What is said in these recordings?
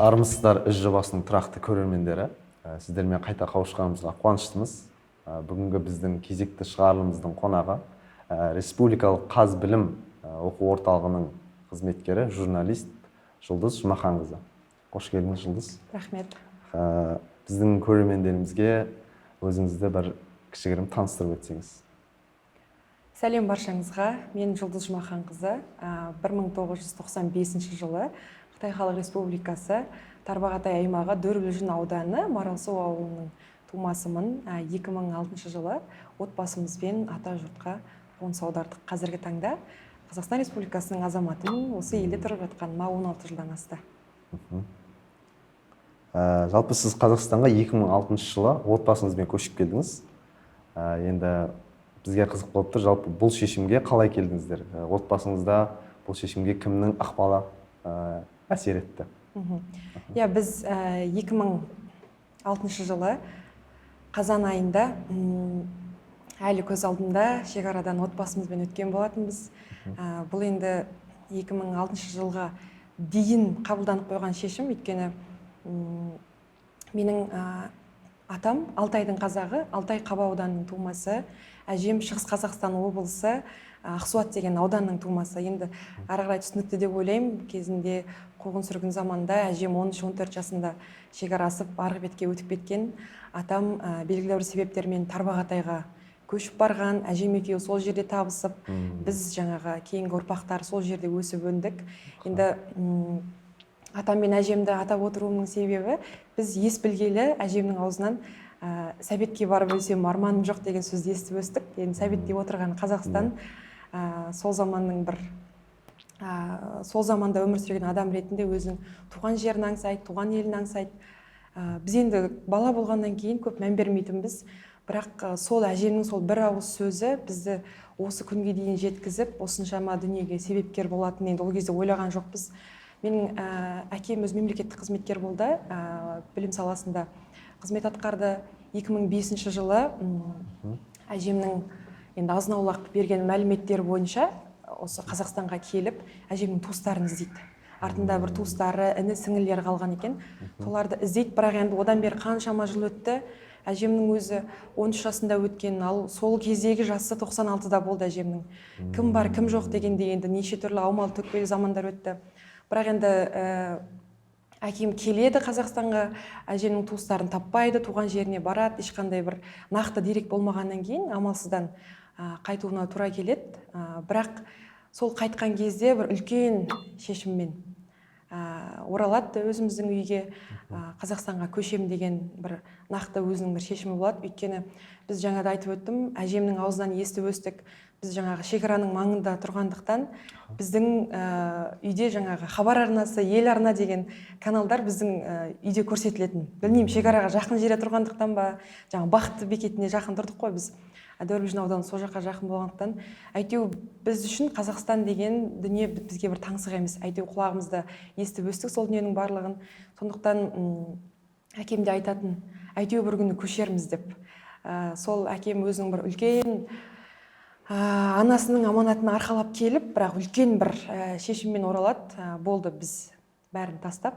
Армысыздар, Із жобасының тұрақты көрермендері! Сіздермен қайта қауышқанымызға қуаныштымыз. Бүгінгі біздің кезекті шығарылымыздың қонағы Республикалық ҚазБілім оқу орталығының қызметкері, журналист Жұлдыз Жұмаханқызы. Қош келдіңіз, Жұлдыз! Рахмет! Біздің көрермендерімізге өзіңізді бір кішігірім таныстырып өтсеңіз. Сәлем баршаңызға! Мен Жұлдыз Жұмаханқызы. 1995 жылы Қытай Халық Республикасы, Тарбағатай аймағы, Дөрбілжін ауданы, Маралсу ауылының тумасымын. 2006 жылы отбасымызбен ата жұртқа қоныс аудардық. Қазіргі таңда Қазақстан Республикасының азаматымын. Осы елде тұрып жатқаныма 16 жылдан асты. Жалпы сіз Қазақстанға 2006 жылы отбасыңызбен көшіп келдіңіз. Енді бізге қызық болып тұр, жалпы бұл шешімге қалай келдіңіздер? Отбасыңызда бұл шешімге кімнің ықпалы әсер етті? Иә, біз 2006 жылы қазан айында, әлі көз алдымда, шекарадан отбасымызбен өткен болатынбыз. Бұл енді 2006 жылға дейін қабылданып қойған шешім, өйткені менің атам Алтайдың қазағы, Алтай Қаба ауданының тумасы, әжем Шығыс Қазақстан облысы, Ақсуат деген ауданның тумасы. Енді ары қарай түсінікті деп ойлаймын. Кезінде қуғын сүргін заманында әжем 13-14 жасында шекара асып, арғы бетке өтіп кеткен. Атам белгілі бір себептермен Тарбағатайға көшіп барған. Әжем екеуі сол жерде табысып, біз, жаңағы кейінгі ұрпақтар, сол жерде өсіп өндік. Енді атам мен әжемді атап отыруымның себебі, біз ес білгелі әжемнің аузынан «Сәбетке барып өлсем, арманым жоқ» деген сөзді естіп өстік. Енді Сәбет деп отырған Қазақстан. Сол заманның бір сол заманда өмір сүрген адам ретінде өзінің туған жерін аңсайды, туған елін аңсайды. Біз енді бала болғаннан кейін көп мән бермейтінбіз, бірақ сол әжемнің сол бір ауыз сөзі бізді осы күнге дейін жеткізіп, осыншама дүниеге себепкер болатын енді ол кезде ойлаған жоқпыз. Менің әкем өзі мемлекеттік қызметкер болды, білім саласында қызмет атқарды. 2005 жылы әжемнің енді азын аулақ берген мәліметтері бойынша осы Қазақстанға келіп, әжемнің туыстарын іздейді. Артында бір туыстары, іні сіңілілері қалған екен, соларды іздейді. Бірақ енді одан бері қаншама жыл өтті. Әжемнің өзі 13 жасында өткен, ал сол кездегі жасы 96-да болды әжемнің. Кім бар, кім жоқ дегендей, енді неше түрлі аумалы төкпелі замандар өтті. Бірақ енді әкем келеді Қазақстанға, әжемнің туыстарын таппайды, туған жеріне барады. Ешқандай бір нақты дерек болмағаннан кейін амалсыздан қайтуына тура келеді. Бірақ сол қайтқан кезде бір үлкен шешіммен оралады өзіміздің үйге. Қазақстанға көшем деген бір нақты өзінің бір шешімі болады. Өйткені біз, жаңа да айтып өттім, әжемнің аузынан естіп өстік. Біз жаңағы шекараның маңында тұрғандықтан, біздің үйде жаңағы Хабар арнасы, Ел арна деген каналдар біздің үйде көрсетілетін. Білмеймін, шекараға жақын жерде тұрғандықтан ба, жаңағы Бақытты бекетіне жақын тұрдық қой біз, Дөрбіжін ауданы сол жаққа жақын болғандықтан, әйтеу біз үшін Қазақстан деген дүние бізге бір таңсық емес, әйтеу құлағымызда естіп өстік сол дүниенің барлығын. Сондықтан әкем де айтатын, әйтеу бір күні көшерміз деп. Сол әкем өзінің бір үлкен анасының аманатын арқалап келіп, бірақ үлкен бір шешіммен оралады. Болды, біз бәрін тастап,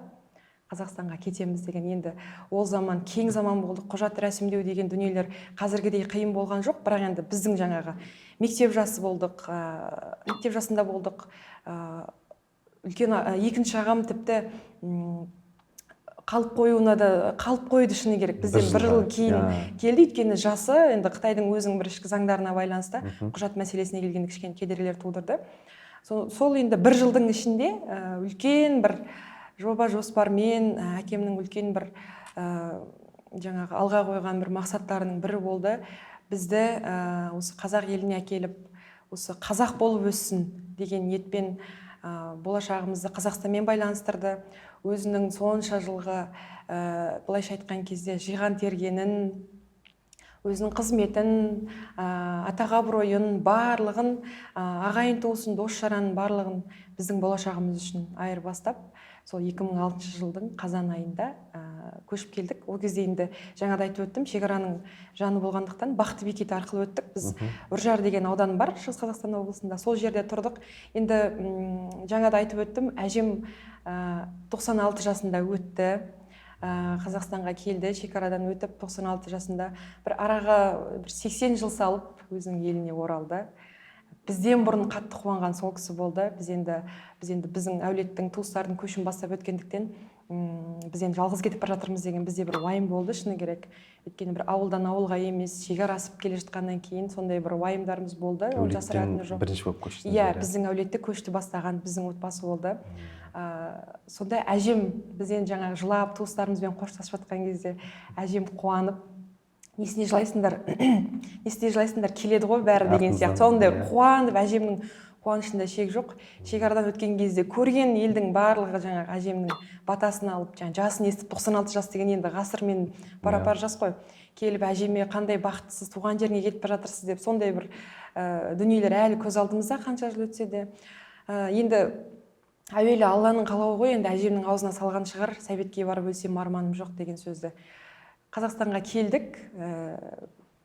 Қазақстанға кетеміз деген. Енді ол заман кең заман болды, құжат рәсімдеу деген дүниелер қазіргідей қиын болған жоқ. Бірақ енді біздің жаңағы мектеп жасы болдық, мектеп жасында болдық. Үлкен екінші ағам тіпті қалып қоюына да қалып қойды, шыны керек, бізден бір жыл жылға, кейін келді. Өйткені жасы енді Қытайдың өзінің бір ішкі заңдарына байланысты құжат мәселесіне келгенде кішкене кедергілер тудырды. Сол енді бір жылдың ішінде үлкен бір жоба жоспармен әкемнің үлкен бір жаңағы алға қойған бір мақсаттарының бірі болды: бізді осы қазақ еліне әкеліп, осы қазақ болып өссін деген ниетпен болашағымызды Қазақстанмен байланыстырды. Өзінің сонша жылғы былайша айтқан кезде жиған тергенін, өзінің қызметін, атақ абыройын барлығын, ағайын туысын, дос жаранын барлығын біздің болашағымыз үшін айырбастап, сол 2006 жылдың қазан айында. Көшіп келдік. Ол кезде енді жаңа да айтып өттім, шекараның жаны болғандықтан, Бақты бекеті арқылы өттік біз. Үржар деген аудан бар Шығыс Қазақстан облысында, сол жерде тұрдық. Енді жаңа да айтып өттім, әжем 96 жасында өтті. Қазақстанға келді шекарадан өтіп 96 жасында. Бір араға бір 80 жыл салып, өзінің еліне оралды. Бізден бұрын қатты қуанған сол кісі болды. Біз енді біздің әулеттің, туыстардың көшін бастап өткендіктен, біз енді жалғыз кетіп бара жатырмыз деген бізде бір уайым болды, шыны керек. Өйткені бір ауылдан ауылға емес, шекара асып келе жатқаннан кейін сондай бір уайымдарымыз болды, ол жасыратыны Әулеттен жоқ. бірінші болып көштіңіздер? Иә, біздің әулетте көшті бастаған біздің отбасы болды. Сонда әжем, біз енді жаңағы жылап, туыстарымызбен қоштасып жатқан кезде, әжем қуанып: «Несіне жылайсыңдар, несіне жылайсыңдар, келеді ғой бәрі», — деген сияқты. Сондай қуанып, әжемнің қуанышында шек жоқ. Шекарадан өткен кезде көрген елдің барлығы жаңағы әжемнің батасын алып, жаңағы жасын естіп, 96 жас деген енді ғасырмен пара-пар жас қой, келіп әжеме: «Қандай бақыттысыз, туған жеріңе кетіп бара жатырсыз», — деп. Сондай бір дүниелер әлі көз алдымызда, қанша жыл өтсе де. Енді әуелі Алланың қалауы ғой, енді әжемнің аузына салған шығар «Сәбетке барып өлсем, арманым жоқ» деген сөзді. Қазақстанға келдік,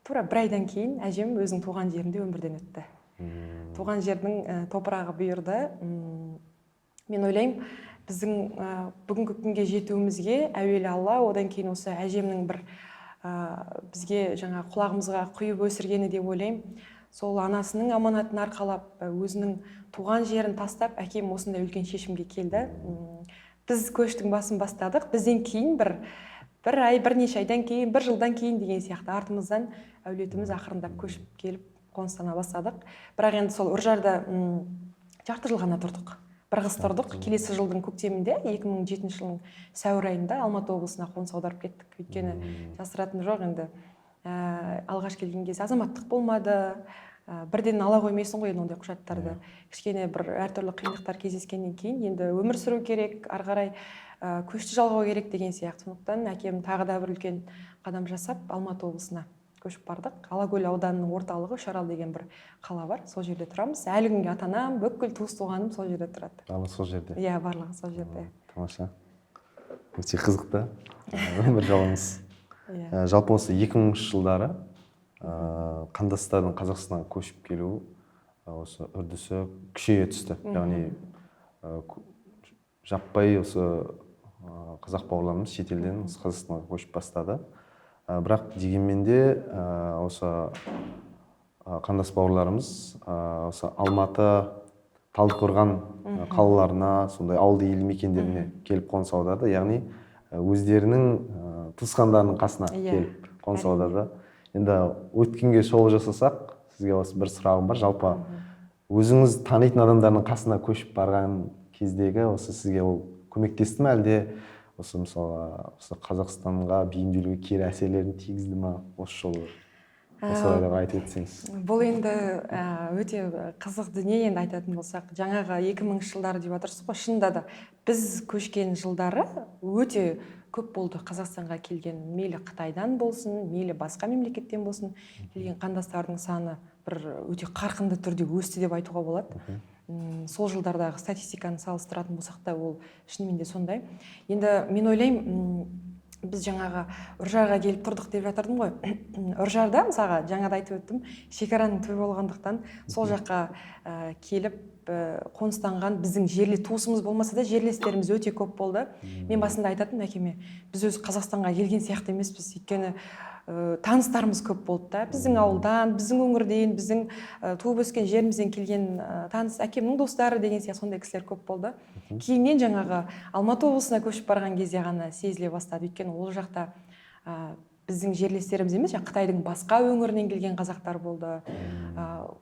тура бір айдан кейін әжем өзінің туған жерінде өмірден өтті. Туған жердің топырағы бұйырды. Мен ойлаймын, біздің бүгінгі күнге жетуімізге әуелі Алла, одан кейін осы әжемнің бір бізге жаңа құлағымызға құйып өсіргені деп ойлаймын. Сол анасының аманатын арқалап, өзінің туған жерін тастап, әкем осындай үлкен шешімге келді. Біз көштің басын бастадық. Бізден кейін бір ай, бірнеше айдан кейін, бір жылдан кейін деген сияқты артымыздан әулетіміз ақырындап көшіп келіп, қоныстана бастадық. Бірақ енді сол Үржарда жарты жыл ғана тұрдық, бір қыс тұрдық. Келесі жылдың көктемінде, 2007 жылдың сәуір айында Алматы облысына қоныс аударып кеттік. Өйткені жасыратыны жоқ, енді алғаш келген кезде азаматтық болмады, бірден ала қоймайсың ғой енді ондай құжаттарды. Кішкене бір әртүрлі қиындықтар кездескеннен кейін, енді өмір сүру керек, ары қарай көшті жалғау керек деген сияқты. Сондықтан әкем тағы да бір үлкен қадам жасап, Алматы облысына көшіп бардық. Алакөл ауданының орталығы Үшарал деген бір қала бар, сол жерде тұрамыз әлі күнге. Ата анам, бүкіл туыс туғаным сол жерде тұрады. Барлығы сол жерде? Иә, барлығы сол жерде. Тамаша, өте қызықты өмір жолыңыз. Иә. Жалпы осы 2000 жылдары қандастардың Қазақстанға көшіп келу осы үрдісі күшейе түсті. Яғни жаппай осы қазақ бауырларымыз шетелден осы Қазақстанға көшіп бастады. Бірақ дегенмен де осы қандас бауырларымыз осы Алматы, Талдықорған қалаларына, сондай ауылды елді мекендеріне келіп қоныс аударды. Яғни өздерінің туысқандарының қасына келіп қоныс аударды. Енді өткенге шолу жасасақ, сізге осы бір сұрағым бар: жалпы өзіңіз танитын адамдардың қасына көшіп барған кездегі осы сізге ол көмектесті ме, әлде осы, мысалға, осы Қазақстанға бейімделуге кері әсерлерін тигізді ма осы жолы? Осы орайда айтып өтсеңіз. Бұл енді өте қызық дүние. Енді айтатын болсақ, жаңағы 2000 жылдары деп жатырсыз ғой, шынында да біз көшкен жылдары өте көп болды Қазақстанға келген, мейлі Қытайдан болсын, мейлі басқа мемлекеттен болсын, келген қандастардың саны бір өте қарқынды түрде өсті деп айтуға болады. Сол жылдардағы статистиканы салыстыратын болсақ та, ол шынымен де сондай. Енді мен ойлаймын, біз жаңағы Үржарға келіп тұрдық деп жатырдым ғой. Үржарда, мысалға, жаңа да айтып өттім, шекараның түбі болғандықтан, сол жаққа келіп қоныстанған біздің жерле туысымыз болмаса да, жерлестеріміз өте көп болды. Мен басында айтатынмын әкеме: «Біз өзі Қазақстанға келген сияқты емеспіз», өйткені таныстарымыз көп болды да, біздің ауылдан, біздің өңірден, біздің туып өскен жерімізден келген таныс, әкемнің достары деген сияқты сондай кісілер көп болды. Кейіннен жаңағы Алматы облысына көшіп барған кезде ғана сезіле бастады. Өйткені ол жақта біздің жерлестеріміз емес, жаңағы Қытайдың басқа өңірінен келген қазақтар болды.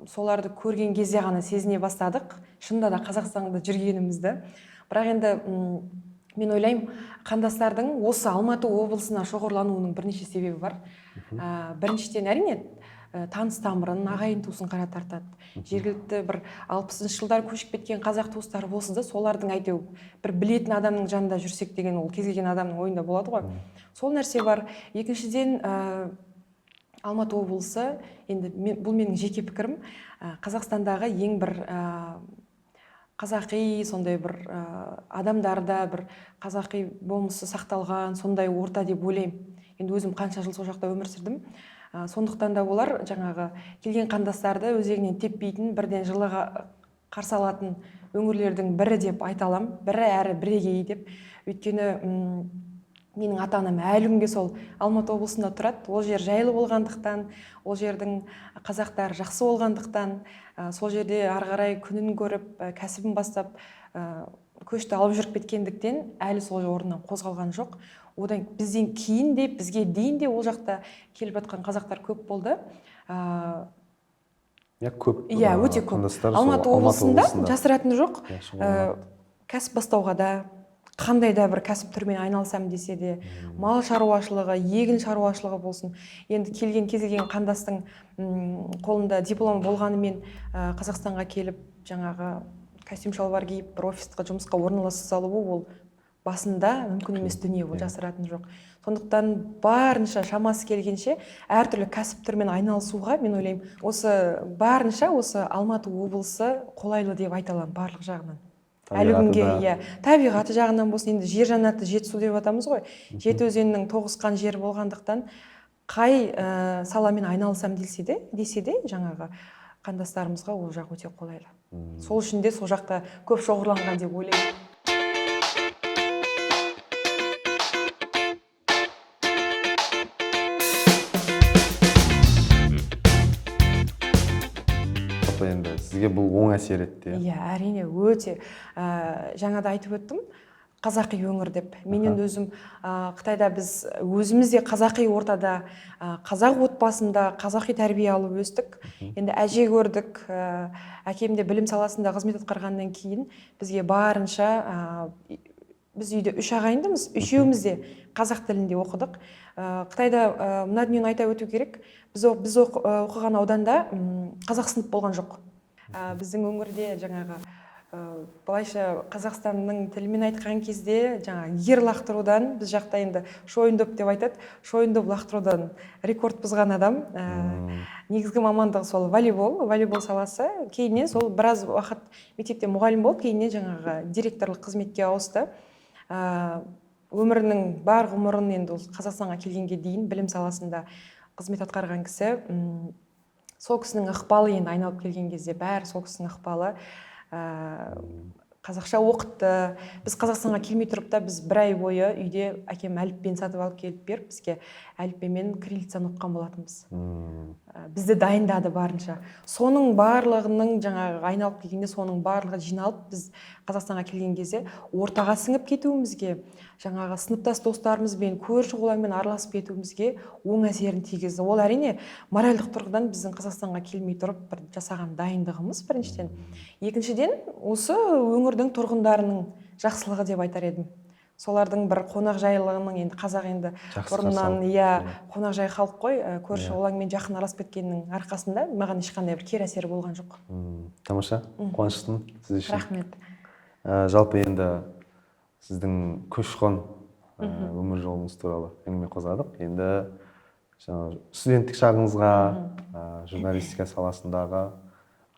Соларды көрген кезде ғана сезіне бастадық шынында да Қазақстанда жүргенімізді. Бірақ енді мен ойлаймын, қандастардың осы Алматы облысына шоғырлануының бірнеше себебі бар. Біріншіден, әрине, таныс тамырын, ағайын туысын қара тартады. Жергілікті бір 60-жылдары көшіп кеткен қазақ туыстары болса да, солардың әйтеуір бір білетін адамның жанында жүрсек деген ол кез келген адамның ойында болады ғой. Сол нәрсе бар. Екіншіден, Алматы облысы енді бұл менің жеке пікірім, Қазақстандағы ең бір Қазақи сондай бір адамдарда бір қазақи болмысы сақталған сондай орта деп ойлаймын. Енді өзім қанша жыл сол жақта өмір сүрдім. Сондықтан да олар жаңағы келген қандастарды өзегінен теппейтін, бірден жылы қарсы алатын өңірлердің бірі деп айта аламын. Бірі әрі бірегейі деп. Өйткені менің ата анам әлі күнге сол Алматы облысында тұрады. Ол жер жайлы болғандықтан, ол жердің қазақтары жақсы болғандықтан, сол жерде ары қарай күнін көріп, кәсібін бастап, көшті алып жүріп кеткендіктен әлі сол орнынан қозғалған жоқ. Одан бізден кейін де, бізге дейін де ол жақта келіп жатқан қазақтар көп болды. Иә, көп. Иә, өте көп. Қандастар сол Алматы облысында, жасыратыны жоқ, иә, шоғырланады. Кәсіп бастауға да, қандай да бір кәсіп түрімен айналысамын десе де, мал шаруашылығы, егін шаруашылығы болсын, енді келген кез келген қандастың қолында диплом болғанымен, Қазақстанға келіп, жаңағы костюм шалбар киіп, бір офисқа жұмысқа орналаса салуы ол басында мүмкін емес дүние, ол жасыратыны жоқ. Сондықтан барынша шамасы келгенше әртүрлі кәсіп түрімен айналысуға, мен ойлаймын, осы барынша осы Алматы облысы қолайлы деп айта аламын барлық жағынан әлі Табиғаты күнге. да. Иә, табиғаты жағынан болсын, енді жер жаннаты Жетісу деп жатамыз ғой, жеті өзеннің тоғысқан жері болғандықтан, қай саламен айналысамын десе де жаңағы қандастарымызға ол жақ өте қолайлы. Сол үшін де сол жақта көп шоғырланған деп ойлаймын. Жалпы енді сізге бұл оң әсер етті, иә? Иә, әрине, өте. Жаңа да айтып өттім, қазақи өңір деп. Мен енді өзім Қытайда біз өзіміз де қазақи ортада, қазақ отбасында қазақи тәрбие алып өстік. Енді әже көрдік, әкем де білім саласында қызмет атқарғаннан кейін бізге барынша, біз үйде үш ағайындымыз, үшеуміз де қазақ тілінде оқыдық. Қытайда мына дүниені айта өту керек: біз оқыған ауданда қазақ сынып болған жоқ. Біздің өңірде жаңағы, былайша Қазақстанның тілімен айтқан кезде, жаңа гир лақтырудан, біз жақта енді шойын доп деп айтады, шойын доп лақтырудан рекорд бұзған адам. Негізгі мамандығы сол волейбол саласы. Кейіннен сол біраз уақыт мектепте мұғалім болып, кейіннен жаңағы директорлық қызметке ауысты. Өмірінің бар ғұмырын енді ол Қазақстанға келгенге дейін білім саласында қызмет атқарған кісі. Сол кісінің ықпалы, енді айналып келген кезде бәрі сол кісінің ықпалы. Қазақша оқытты. Біз Қазақстанға келмей тұрып та, біз бір ай бойы үйде әкем әліппені сатып алып келіп беріп, бізге әліппемен кириллицаны оқыған болатынбыз. Бізді дайындады барынша. Соның барлығының жаңағы айналып келгенде, соның барлығы жиналып, біз Қазақстанға келген кезде ортаға сіңіп кетуімізге, жаңағы сыныптас достарымызбен, көрші қолаңмен араласып кетуімізге оң әсерін тигізді. Ол, әрине, моральдық тұрғыдан біздің Қазақстанға келмей тұрып бір жасаған дайындығымыз біріншіден, екіншіден, осы өңірдің тұрғындарының жақсылығы деп айтар едім, солардың бір қонақжайлығының. Енді қазақ енді Жақсы бұрыннан қарсы алды. Иә, қонақжай халық қой. Көрші қолаңмен жақын араласып кеткеннің арқасында маған ешқандай бір кері әсері болған жоқ. Тамаша, қуаныштымын сіз үшін. Рахмет. Жалпы енді сіздің көші-қон өмір жолыңыз туралы әңгіме қозғадық. Енді жаңағы студенттік шағыңызға, журналистика саласындағы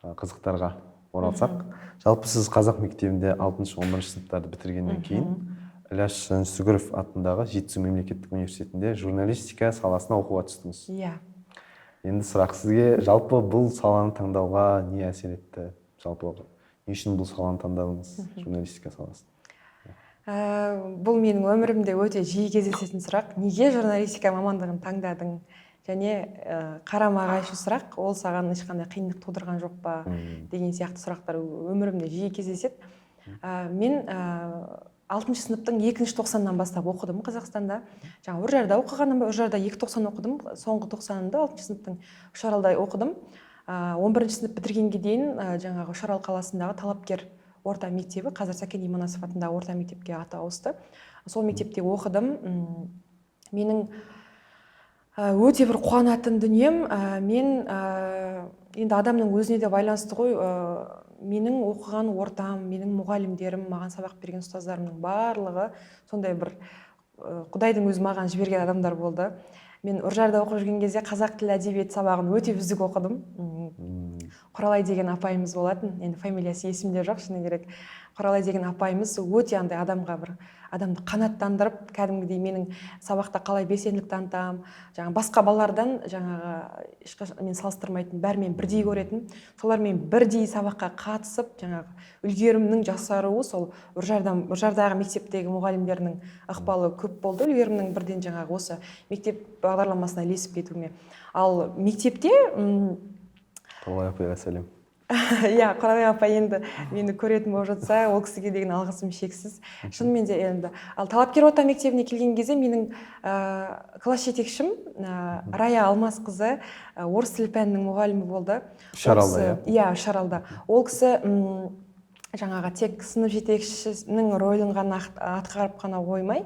қызықтарға оралсақ. Жалпы сіз қазақ мектебінде 6-11 сыныптарды бітіргеннен кейін Ілияс Жансүгіров атындағы Жетісу мемлекеттік университетінде журналистика саласына оқуға түстіңіз. Иә. Енді сұрақ сізге: жалпы бұл саланы таңдауға не әсер етті? Жалпы не үшін бұл саланы таңдадыңыз, журналистика саласын? Бұл менің өмірімде өте жиі кездесетін сұрақ: неге журналистика мамандығын таңдадың? Және қарама қайшы сұрақ, ол саған ешқандай қиындық тудырған жоқ па деген сияқты сұрақтар өмірімде жиі кездеседі. Мен алтыншы сыныптың екінші тоқсаннан бастап оқыдым Қазақстанда. Жаңа Үржарда оқығаным ба, Үржарда екі тоқсан оқыдым, соңғы тоқсанымды алтыншы сыныптың Үшаралда оқыдым. 11-сынып бітіргенге дейін жаңағы Үшарал қаласындағы Талапкер орта мектебі, қазір Сәкен Иманасов атындағы орта мектепке аты ауысты, сол мектепте оқыдым. Менің өте бір қуанатын дүнием, мен енді адамның өзіне де байланысты ғой, менің оқыған ортам, менің мұғалімдерім, маған сабақ берген ұстаздарымның барлығы сондай бір құдайдың өзі маған жіберген адамдар болды. Мен Үржарда оқып жүрген кезде қазақ тілі, әдебиет сабағын өте үздік оқыдым. Құралай деген апайымыз болатын, енді фамилиясы есімде жоқ, шыны керек. Құралай деген апайымыз өте андай адамға бір адамды қанаттандырып, кәдімгідей менің сабақта қалай белсенділік танытамын, жаңағы басқа балалардан жаңағы ешқашан мен салыстырмайтын, бәрімен бірдей көретін, солармен бірдей сабаққа қатысып, жаңағы үлгерімнің жақсаруы сол Үржардағы мектептегі мұғалімдердің ықпалы көп болды үлгерімнің бірден жаңағы осы мектеп бағдарламасына ілесіп кетуіме. Ал мектепте Құралай апайға сәлем. Иә, Құралай апай енді мені көретін болып жатса, ол кісіге деген алғысым шексіз шынымен де. Енді ал Талапкер орта мектебіне келген кезде менің класс жетекшім Рая Алмасқызы, орыс тілі пәнінің мұғалімі болды. Үшаралда, иә? Иә, Үшаралда. Ол кісі жаңағы тек сынып жетекшісінің рөлін ғана атқарып қана қоймай,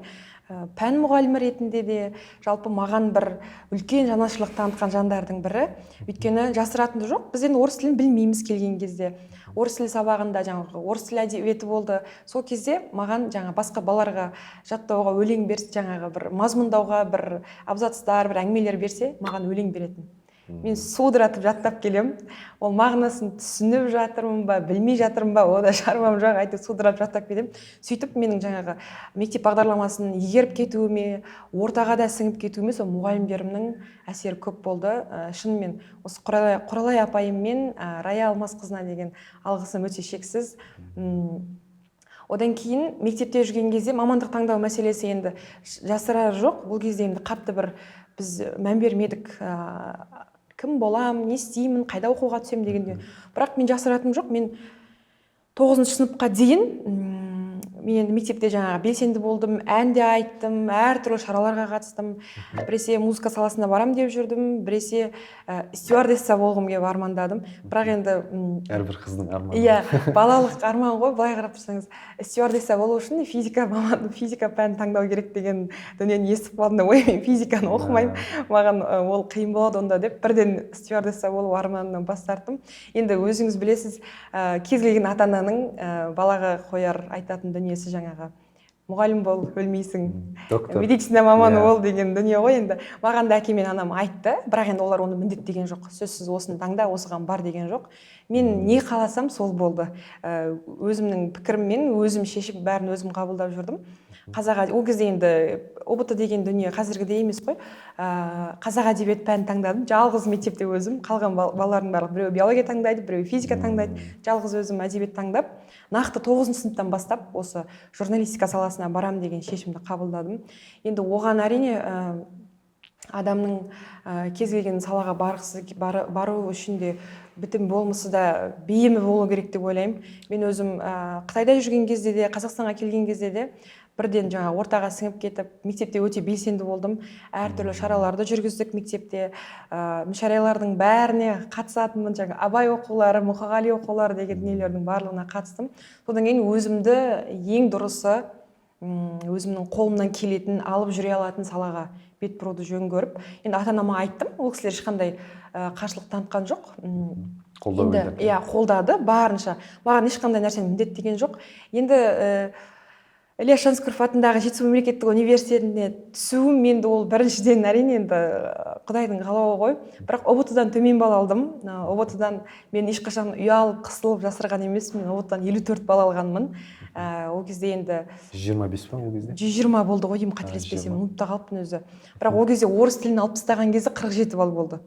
пән мұғалімі ретінде де жалпы маған бір үлкен жанашырлық танытқан жандардың бірі. Өйткені жасыратыны жоқ, біз енді орыс тілін білмейміз келген кезде. Орыс тілі сабағында жаңағы орыс тілі әдебиеті болды. Сол кезде маған жаңа басқа балаларға жаттауға өлең берсе, жаңағы бір мазмұндауға бір абзацтар, бір әңгімелер берсе, маған өлең беретін. Мен судыратып жаттап келемін. Ол мағынасын түсініп жатырмын ба, білмей жатырмын ба, о да шаруам жоқ, әйтеуір судыратып жаттап кетемін. Сөйтіп менің жаңағы мектеп бағдарламасын игеріп кетуіме, ортаға да сіңіп кетуіме сол мұғалімдерімнің әсері көп болды. Шынымен осы Құралай апайым мен Рая Алмасқызына деген алғысым өте шексіз. Одан кейін мектепте жүрген кезде мамандық таңдау мәселесі енді жасырар жоқ, бұл кезде енді қатты бір біз мән бермедік, кім болам, не істеймін, қайда оқуға түсемін дегенде. Бірақ мен жасыратыным жоқ, мен тоғызыншы сыныпқа дейін мен енді мектепте жаңағы белсенді болдым, ән де айттым, әртүрлі шараларға қатыстым. Біресе музыка саласына барам деп жүрдім, біресе стюардесса болғым келіп армандадым. Бірақ енді Әрбір қыздың арманы. Иә, балалық арман ғой. Былай қарап тұрсаңыз, стюардесса болу үшін физика маман, физика пәнін таңдау керек деген дүниені естіп қалдым да, ой, мен физиканы оқымаймын, маған ол қиын болады онда деп, бірден стюардесса болу арманымнан бас тарттым. Енді өзіңіз білесіз, кез келген ата ананың балаға қояр айтатын дүниесі жаңағы мұғалім бол, өлмейсің, доктор, медицина маманы Иә. бол деген дүние ғой. Енді маған да әкем мен анам айтты, бірақ енді олар оны міндеттеген жоқ, сөзсіз осыны таңда, осыған бар деген жоқ. Мен не қаласам, сол болды. Өзімнің пікіріммен өзім шешіп, бәрін өзім қабылдап жүрдім. Қазақ ол кезде енді ҰБТ деген дүние қазіргідей емес қой. Қазақ әдебиет пәнін таңдадым жалғыз мектепте өзім. Қалған балалардың барлығы біреуі биология таңдайды, біреуі физика таңдайды, жалғыз өзім әдебиет таңдап, нақты тоғызыншы сыныптан бастап осы журналистика саласына барам деген шешімді қабылдадым. Енді оған әрине адамның кез келген салаға барғысы бару үшін де бітім болмысы да бейімі болу керек деп ойлаймын. Мен өзім Қытайда жүрген кезде де, Қазақстанға келген кезде де бірден жаңа ортаға сіңіп кетіп, мектепте өте белсенді болдым. Әртүрлі шараларды жүргіздік мектепте, мүшәйралардың бәріне қатысатынмын. Жаңа Абай оқулары, Мұқағали оқулары деген дүниелердің барлығына қатыстым. Содан кейін өзімді ең дұрысы өзімнің қолымнан келетін, алып жүре алатын салаға бет бұруды жөн көріп, енді ата анама айттым. Ол кісілер ешқандай қарсылық танытқан жоқ. Қолдау Енді білдірді. Иә, қолдады барынша, маған ешқандай нәрсені міндеттеген жоқ. Енді Ілияс Жансүгіров атындағы Жетісу мемлекеттік университетіне түсуім енді ол біріншіден, әрине, енді Құдайдың қалауы ғой. Бірақ ҰБТ дан төмен балл алдым. ҰБТ дан мен ешқашан ұялып, қысылып жасырған емеспін, мен ҰБТ дан 54 балл алғанмын. Ол кезде енді 125 па ол кезде? 120 болды ғой деймін, қателеспесем. 120. Ұмытып та қалыппын өзі. Бірақ ол кезде орыс тілін алып тастаған кезде 47 балл болды.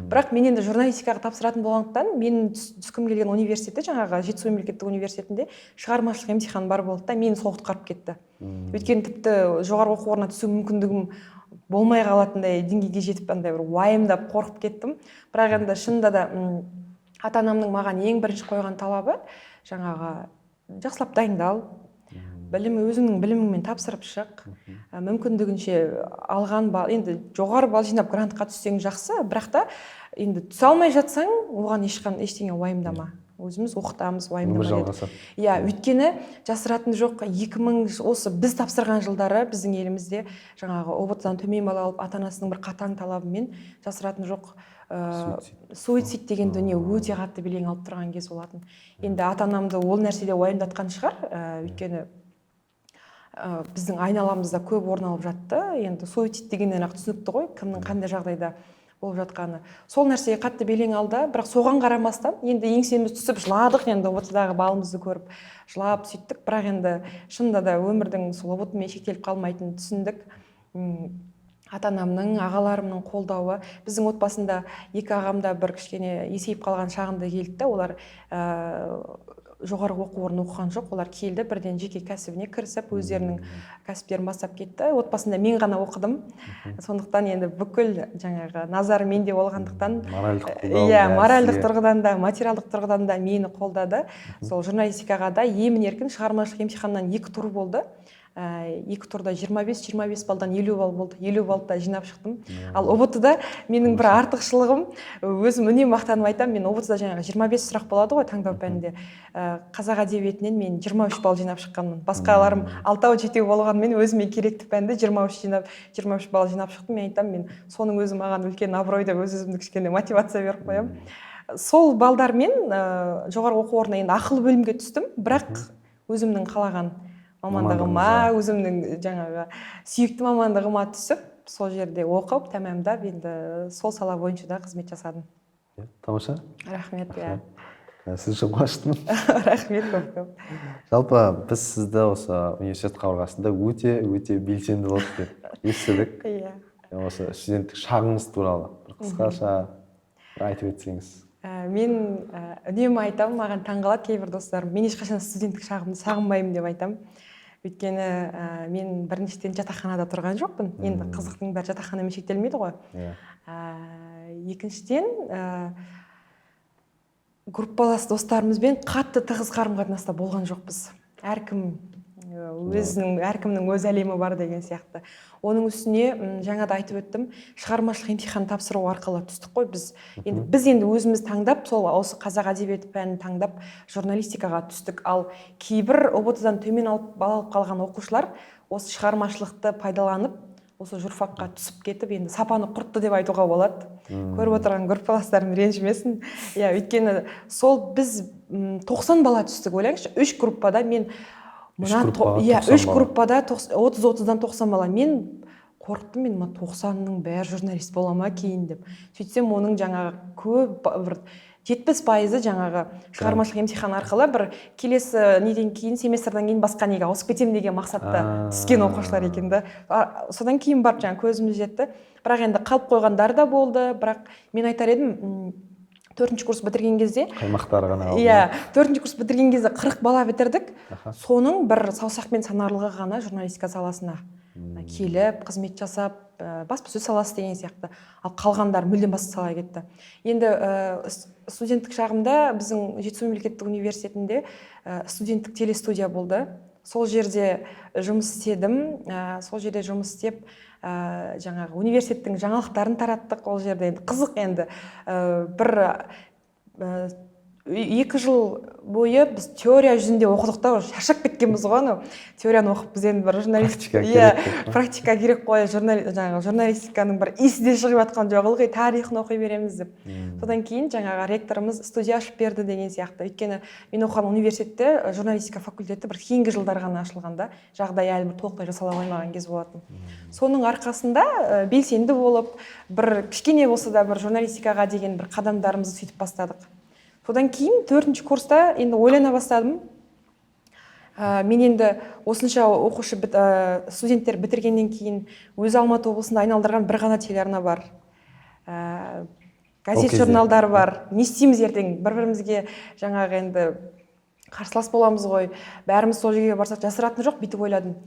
Бірақ мен енді журналистикаға тапсыратын болғандықтан, менің түскім келген университетте, жаңағы Жетісу мемлекеттік университетінде шығармашылық емтихан бар болды да, мені сол құтқарып кетті. Өйткені тіпті жоғарғы оқу орнына түсу мүмкіндігім болмай қалатындай деңгейге жетіп, андай бір уайымдап, қорқып кеттім. Бірақ енді шынында да ата анамның маған ең бірінші қойған талабы жаңағы жақсылап дайындал, білім, өзіңнің біліміңмен тапсырып шық. Мүмкіндігінше алған балл, енді жоғары балл жинап грантқа түссең жақсы, бірақ та енді түсе алмай жатсаң, оған ештеңе уайымдама, өзіміз оқытамыз, уайымдама Өмір деді. жалғасады. Иә, өйткені жасыратын жоқ, 2000 осы біз тапсырған жылдары біздің елімізде жаңағы ҰБТ дан төмен балл алып, ата анасының бір қатаң талабымен, жасыратын жоқ, Суицид. Суицид деген дүние өте қатты белең алып тұрған кез болатын. Енді ата анамды ол нәрсе де уайымдатқан шығар, өйткені Біздің айналамызда көп орын алып жатты. Енді суицид дегеннен ақ түсінікті ғой, кімнің қандай жағдайда болып жатқаны. Сол нәрсеге қатты белең алды, бірақ соған қарамастан енді еңсеміз түсіп жыладық, енді ҰБТ-дағы балымызды көріп жылап сөйттік. Бірақ енді шынында да өмірдің сол ҰБТ мен шектеліп қалмайтынын түсіндік. Ата анамның, ағаларымның қолдауы. Біздің отбасында екі ағам да бір кішкене есейіп қалған шағында келді да, олар жоғарғы оқу орнын оқыған жоқ, олар келді, бірден жеке кәсібіне кірісіп, өздерінің кәсіптерін бастап кетті. Отбасында мен ғана оқыдым, сондықтан енді бүкіл жаңағы назары менде болғандықтан, моральдық қолдау, иә, бәрі моральдық сізге. тұрғыдан да, материалдық тұрғыдан да мені қолдады. Сол журналистикаға да емін еркін шығармашылық емтиханнан екі тур болды. Екі турда 25-25 балдан 50 балл болды, 50 баллды да жинап шықтым. Ал ҰБТ да менің бір артықшылығым, өзім үнемі мақтанып айтамын, мен ҰБТ да жаңағы 25 сұрақ болады ғой таңдау пәнінде, қазақ әдебиетінен мен 23 балл жинап шыққанмын. Басқаларым алтау, жетеу болғанымен, өзіме керекті пәнді 23 жинап, 23 балл жинап шықтым. Мен айтамын, мен соның өзі маған үлкен абырой деп өз өзімді кішкене мотивация беріп қоямын. Сол балдармен жоғарғы оқу орнына енді ақылы бөлімге түстім, бірақ өзімнің қалаған мамандығыма, өзімнің жаңағы сүйікті мамандығыма түсіп, сол жерде оқып, тәмамдап, енді сол сала бойынша да қызмет жасадым. Иә, тамаша. Рахмет, иә. Сіз үшін қуаныштымын. Рахмет көп көп. Жалпы, біз сізді осы университет қабырғасында өте өте белсенді болдық деп естідік. Осы студенттік шағыңыз туралы бір қысқаша бір айтып өтсеңіз. Мен үнемі айтамын, маған таңқалады кейбір достарым, мен ешқашан студенттік шағымды сағынбаймын деп айтамын. Өйткені мен біріншіден жатақханада тұрған жоқпын, енді қызықтың бәрі жатақханамен шектелмейді ғой. Екіншіден, группалас достарымызбен қатты тығыз қарым қатынаста болған жоқпыз. Әркім өзінің, әркімнің өз әлемі бар деген сияқты. Оның үстіне жаңа да айтып өттім, шығармашылық емтихан тапсыру арқылы түстік қой біз. Енді біз енді өзіміз таңдап, сол осы қазақ әдебиеті пәнін таңдап, журналистикаға түстік. Ал кейбір ҰБТ дан төмен алып, балл алып қалған оқушылар осы шығармашылықты пайдаланып, осы журфакқа түсіп кетіп, енді сапаны құртты деп айтуға болады. Көріп отырған группаластарым ренжімесін, иә. Өйткені сол біз 90 бала түстік, ойлаңызшы, үш группада. Мен Үш мына группаға иә, 90 үш бала. группада 30-30-дан 90 бала. Мен қорықтым, мен мына 90-ның бәрі журналист бола ма кейін деп. Сөйтсем, оның жаңағы көп бір 70%-ы жаңағы шығармашылық емтихан арқылы бір келесі неден кейін, семестрдан кейін басқа неге ауысып кетемін деген мақсатта түскен оқушылар екен да. Содан кейін барып жаңағы көзіміз жетті. Бірақ енді қалып қойғандар да болды. Бірақ мен айтар едім, төртінші курс бітірген кезде Қаймақтары ғана қалды. Иә, төртінші курс бітірген кезде 40 бала бітірдік. Соның бір саусақпен санарлығы ғана журналистика саласына келіп қызмет жасап, баспасөз саласы деген сияқты. Ал қалғандары мүлдем басқа салаға кетті. Енді студенттік шағымда біздің Жетісу мемлекеттік университетінде студенттік телестудия болды. Сол жерде жұмыс істедім. Сол жерде жұмыс істеп, жаңағы университеттің жаңалықтарын тараттық. Ол жерде енді қызық енді, бір 2 жыл бойы біз теория жүзінде оқыдық та, уже шаршап кеткенбіз ғой анау теорияны оқып. Біз енді бір журналист Практика иә, керек деп па? Практика керек қой. Жаңағы журналистиканың бір иісі де шығып жатқан жоқ, ылғи тарихын оқи береміз деп. Содан кейін жаңағы ректорымыз студия ашып берді деген сияқты. Өйткені мен оқыған университетте журналистика факультеті бір кейінгі жылдары ғана ашылған да, жағдай әлі бір толықтай жасала қоймаған кез болатын. Соның арқасында белсенді болып, бір кішкене болса да бір журналистикаға деген бір қадамдарымызды сөйтіп бастадық. Содан кейін төртінші курста енді ойлана бастадым. Мен енді осынша оқушы студенттер бітіргеннен кейін өзі Алматы облысында айналдырған бір ғана телеарна бар, газет Ол кезде. журналдар бар. Не істейміз ертең? бір бірімізге жаңағы енді қарсылас боламыз ғой бәріміз сол жерге барсақ. Жасыратыны жоқ, бүйтіп ойладым: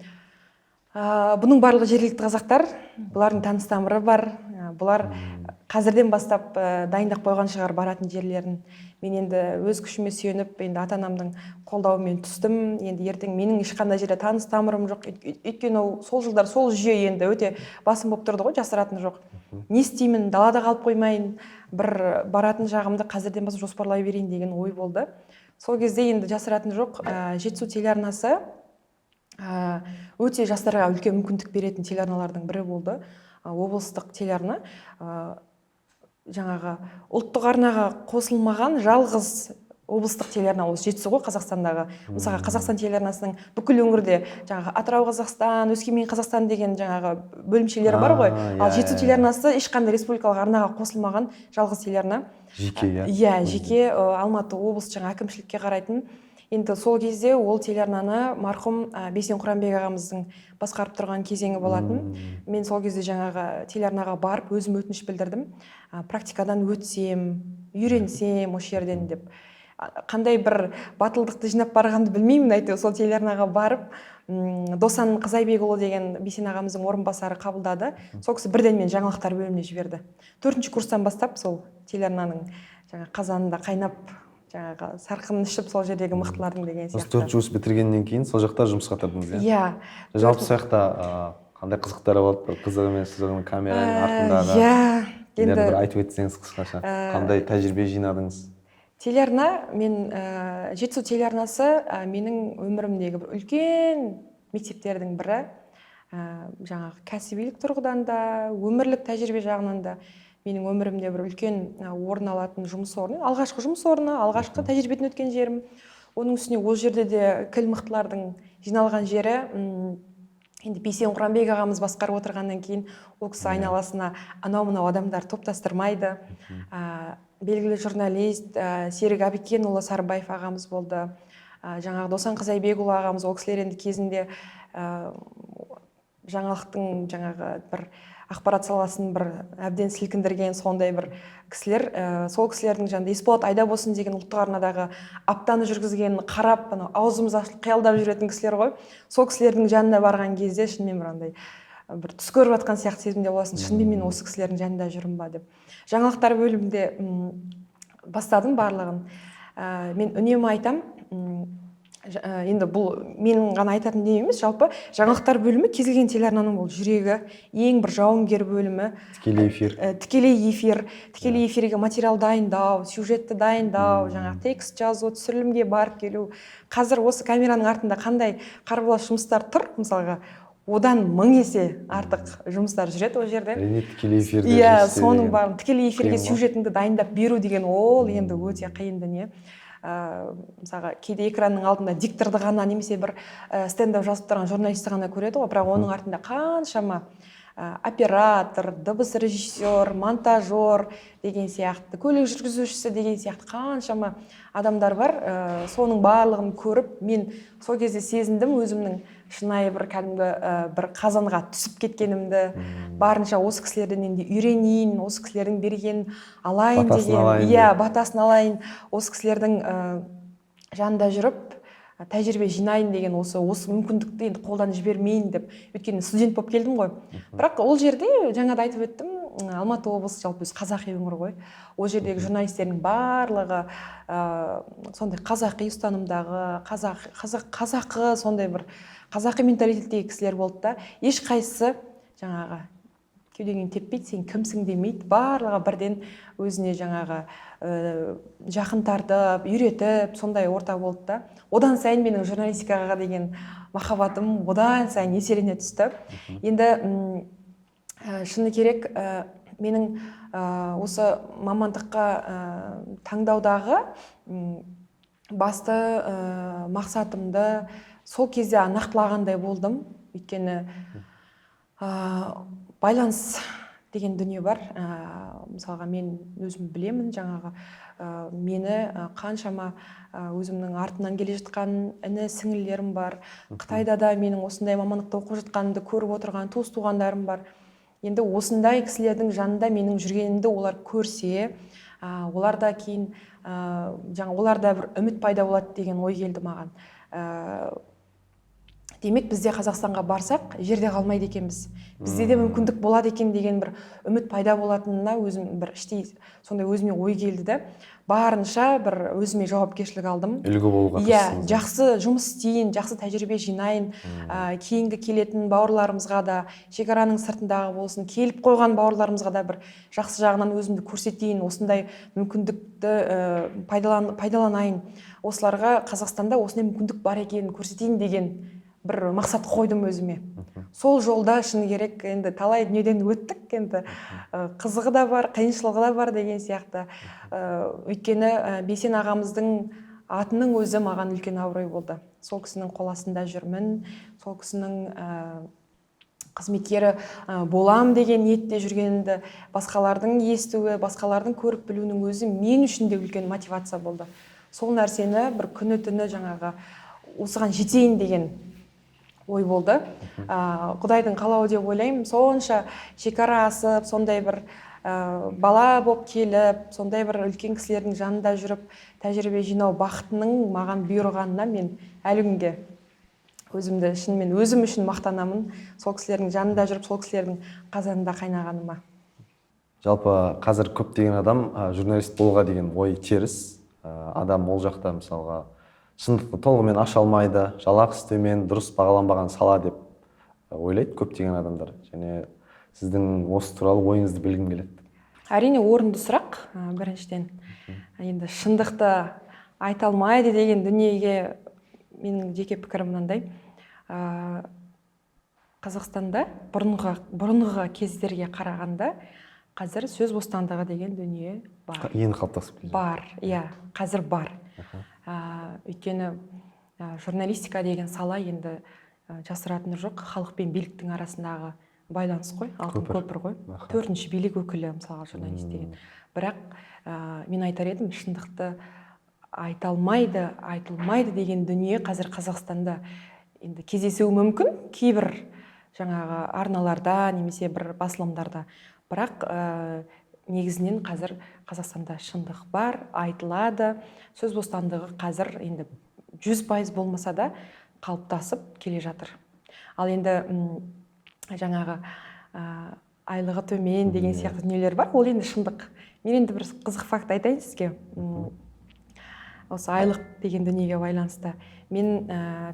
бұның барлығы жергілікті қазақтар, бұлардың таныс тамыры бар, бұлар қазірден бастап дайындап қойған шығар баратын жерлерін. Мен енді өз күшіме сүйеніп, енді ата анамның қолдауымен түстім. Енді ертең менің ешқандай жерде таныс тамырым жоқ. Өйткені ол сол жылдар сол жүйе енді өте басым болып тұрды ғой, жасыратыны жоқ. Не істеймін, далада қалып қоймайын, бір баратын жағымды қазірден бастап жоспарлай берейін деген ой болды. Сол кезде енді жасыратыны жоқ, Жетісу телеарнасы өте жастарға үлкен мүмкіндік беретін телеарналардың бірі болды. Облыстық телеарна, жаңағы ұлттық арнаға қосылмаған жалғыз Облыстық телеарна осы Жетісу ғой Қазақстандағы. Мысалға, Қазақстан телеарнасының бүкіл өңірде жаңағы Атырау Қазақстан, Өскемен Қазақстан деген жаңағы бөлімшелері бар ғой. Ал Жетісу телеарнасы ешқандай республикалық арнаға қосылмаған жалғыз телеарна. Жеке, иә? Иә, жеке, Алматы облысы жаңа әкімшілікке қарайтын. Енді сол кезде ол телеарнаны марқұм Бейсен Құранбек ағамыздың басқарып тұрған кезеңі болатын. Мен сол кезде жаңағы телеарнаға барып, өзім өтініш білдірдім, практикадан өтсем, үйренсем осы жерден деп. Қандай бір батылдықты жинап барғанымды білмеймін, әйтеуір сол телеарнаға барып, Досан Қызайбекұлы деген Бейсен ағамыздың орынбасары қабылдады. Сол кісі бірден мені жаңалықтар бөліміне жіберді. Төртінші курстан бастап сол телеарнаның жаңа қазанында қайнап, жаңағы сарқынын ішіп, сол жердегі мықтылардың деген Осы сияқты. төртінші курс бітіргеннен кейін сол жақта жұмысқа тұрдыңыз, иә? Иә. Жалпы, сол жақта қандай қызықтар болды, бір қызығы мен сызығын, камераның артындағы Иә, нелерді енді бір айтып өтсеңіз қысқаша. Қандай тәжірибе жинадыңыз? Телеарна мен, Жетісу телеарнасы менің өмірімдегі бір үлкен мектептердің бірі. Жаңағы кәсібилік тұрғыдан да, өмірлік тәжірибе жағынан да менің өмірімде бір үлкен орын алатын жұмыс орны, алғашқы жұмыс орны, алғашқы тәжірибеден өткен жерім. Оның үстіне ол жерде де кіл мықтылардың жиналған жері. Енді Бейсен Құранбек ағамыз басқарып отырғаннан кейін ол кісі айналасына анау мынау адамдар топтастырмайды. Белгілі журналист Серік Әбікенұлы Сарыбаев ағамыз болды, жаңағы Досан Қызайбекұлы ағамыз. Ол кісілер енді кезінде жаңалықтың, жаңағы бір ақпарат саласын бір әбден сілкіндірген сондай бір кісілер. Сол кісілердің жанында Есболат Айдабосын деген ұлттық арнадағы аптаны жүргізген, қарап, анау аузымыз ашылып қиялдап жүретін кісілер ғой. Сол кісілердің жанына барған кезде шынымен бір андай бір түс көріп жатқан сияқты сезімде боласың: шынымен мен осы кісілердің жанында жүрмін ба деп. Жаңалықтар бөлімінде бастадым барлығын. Мен үнемі айтам, енді бұл менің ғана айтатын дүнием емес, жалпы жаңалықтар бөлімі кез келген телеарнаның бұл жүрегі, ең бір жауынгер бөлімі. Тікелей эфир. Тікелей эфир, тікелей эфирге материал дайындау, сюжетті дайындау, жаңағы текст жазу, түсірілімге барып келу. Қазір осы камераның артында қандай қарбалас жұмыстар тұр, мысалға, одан мың есе артық жұмыстар жүреді ол жерде. Әрине, тікелей эфирде Иә, жұмыс істеу соның деген барын тікелей эфирге қиын ғой. сюжетіңді дайындап беру деген ол енді өте қиын дүние. Мысалға, кейде экранның алдында дикторды ғана немесе бір стендап жазып тұрған журналистті ғана көреді ғой, бірақ оның артында қаншама оператор, дыбыс режиссер, монтажер деген сияқты, көлік жүргізушісі деген сияқты қаншама адамдар бар. Соның барлығын көріп, мен сол кезде сезіндім өзімнің шынайы бір кәдімгі бір қазанға түсіп кеткенімді. Барынша осы кісілерден енді үйренейін, осы кісілердің бергенін алайын Батасын деген. алайын Иә, деп. батасын алайын, осы кісілердің жанында жүріп, тәжірибе жинайын деген, осы мүмкіндікті енді қолдан жібермейін деп. Өйткені студент болып келдім ғой. Бірақ ол жерде, жаңа да айтып өттім, Алматы облысы жалпы өзі қазақи өңір ғой. Ол жердегі журналистердің барлығы сондай қазақи ұстанымдағы, қазақ, қазақ, қазақы, сондай бір қазақи менталитеттегі кісілер болды да. Ешқайсысы жаңағы кеудеңнен теппейді, сен кімсің демейді. Барлығы бірден өзіне жаңағы жақын тартып, үйретіп, сондай орта болды да. Одан сайын менің журналистикаға деген махаббатым одан сайын еселене түсті. Енді шыны керек, менің осы мамандыққа таңдаудағы басты мақсатымды сол кезде нақтылағандай болдым. Өйткені байланыс деген дүние бар. Мысалға, мен өзім білемін, жаңағы мені қаншама өзімнің артымнан келе жатқан іні сіңілілерім бар, Қытайда да менің осындай мамандықта оқып жатқанымды көріп отырған туыс туғандарым бар. Енді осындай кісілердің жанында менің жүргенімді олар көрсе, олар да кейін жаңа оларда бір үміт пайда болады деген ой келді маған. Демек, бізде Қазақстанға барсақ, жерде қалмайды екенбіз, бізде де мүмкіндік болады екен деген бір үміт пайда болатынына өзім бір іштей сондай өзіме ой келді да, барынша бір өзіме жауапкершілік алдым. Үлгі болуға Иә, тырыстыңыз. жақсы жұмыс істейін, жақсы тәжірибе жинайын, кейінгі келетін бауырларымызға да, шекараның сыртындағы болсын, келіп қойған бауырларымызға да бір жақсы жағынан өзімді көрсетейін, осындай мүмкіндікті пайдаланайын, осыларға Қазақстанда осындай мүмкіндік бар екенін көрсетейін деген бір мақсат қойдым өзіме. Сол жолда, шыны керек, енді талай дүниеден өттік енді, қызығы да бар, қиыншылығы да бар деген сияқты. Өйткені Бейсен ағамыздың Атының өзі маған үлкен абырой болды. Сол кісінің қол астында жүрмін, сол кісінің қызметкері болам деген ниетте жүргенімді басқалардың естуі, басқалардың көріп білуінің өзі мен үшін де үлкен мотивация болды. Сол нәрсені бір күні түні жаңағы осыған жетейін деген ой болды. Құдайдың қалауы деп ойлаймын. Сонша шекара асып, сондай бір бала болып келіп, сондай бір үлкен кісілердің жанында жүріп тәжірибе жинау бақытының маған бұйырғанына мен әлі күнге өзімді шынымен өзім үшін мақтанамын, сол кісілердің жанында жүріп, сол кісілердің қазанында қайнағаныма. Жалпы қазір көптеген адам журналист болуға деген ой теріс. Адам ол жақта, мысалға, шындықты толығымен аша алмайды, жалақысы төмен, дұрыс бағаланбаған сала деп ойлайды көптеген адамдар. Және сіздің осы туралы ойыңызды білгім келеді. Әрине, орынды сұрақ. Біріншіден, енді шындықты айта алмайды деген дүниеге менің жеке пікірім мынандай. Қазақстанда бұрынғы кездерге қарағанда қазір сөз бостандығы деген дүние бар. Енді қалыптасып келе. Бар, иә, қазір бар. Өйткені журналистика деген сала енді, жасыратыны жоқ, халық пен биліктің арасындағы байланыс қой, алтын Көпір. көпір ғой. Төртінші билік өкілі, мысалға, журналист деген. Бірақ мен айтар едім, шындықты айта алмайды, айтылмайды деген дүние қазір Қазақстанда енді кездесуі мүмкін кейбір жаңағы арналарда немесе бір басылымдарда, бірақ негізінен қазір Қазақстанда шындық бар, айтылады. Сөз бостандығы қазір енді 100% болмаса да қалыптасып келе жатыр. Ал енді жаңағы айлығы төмен деген сияқты дүниелер бар, ол енді шындық. Мен енді бір қызық факт айтайын сізге. Осы айлық деген дүниеге байланысты мен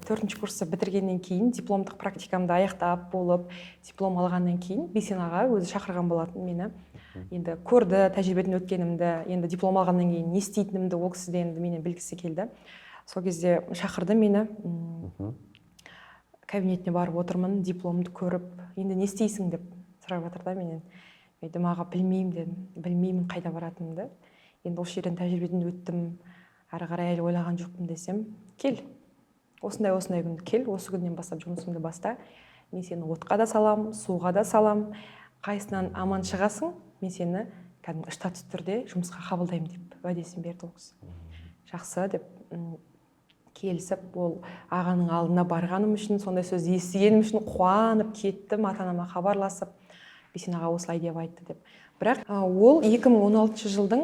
төртінші курсты бітіргеннен кейін, дипломдық практикамды аяқтап болып, диплом алғаннан кейін Бейсен аға өзі шақырған болатын мені. Енді көрді тәжірибеден өткенімді, енді диплом алғаннан кейін не істейтінімді ол кісі де енді менен білгісі келді. Сол кезде шақырды мені. Кабинетіне барып отырмын. Дипломды көріп, енді не істейсің деп сұрап жатыр да менен. Мен айттым: «Аға, білмеймін», – дедім. «Білмеймін қайда баратынымды, енді осы жерден тәжірибеден өттім, әрі қарай әлі ойлаған жоқпын», – десем, «Кел, осындай осындай күні кел, осы күннен бастап жұмысыңды баста. Мен сені отқа да салам, суға да салам, қайсынан аман шығасың, мен сені кәдімгі штатты түрде жұмысқа қабылдаймын», – деп уәдесін берді ол кісі. Жақсы деп келісіп, ол ағаның алдына барғаным үшін, сондай сөзді естігенім үшін қуанып кеттім. Ата анама хабарласып, Бейсен аға осылай деп айтты деп. Бірақ ол 2016 жылдың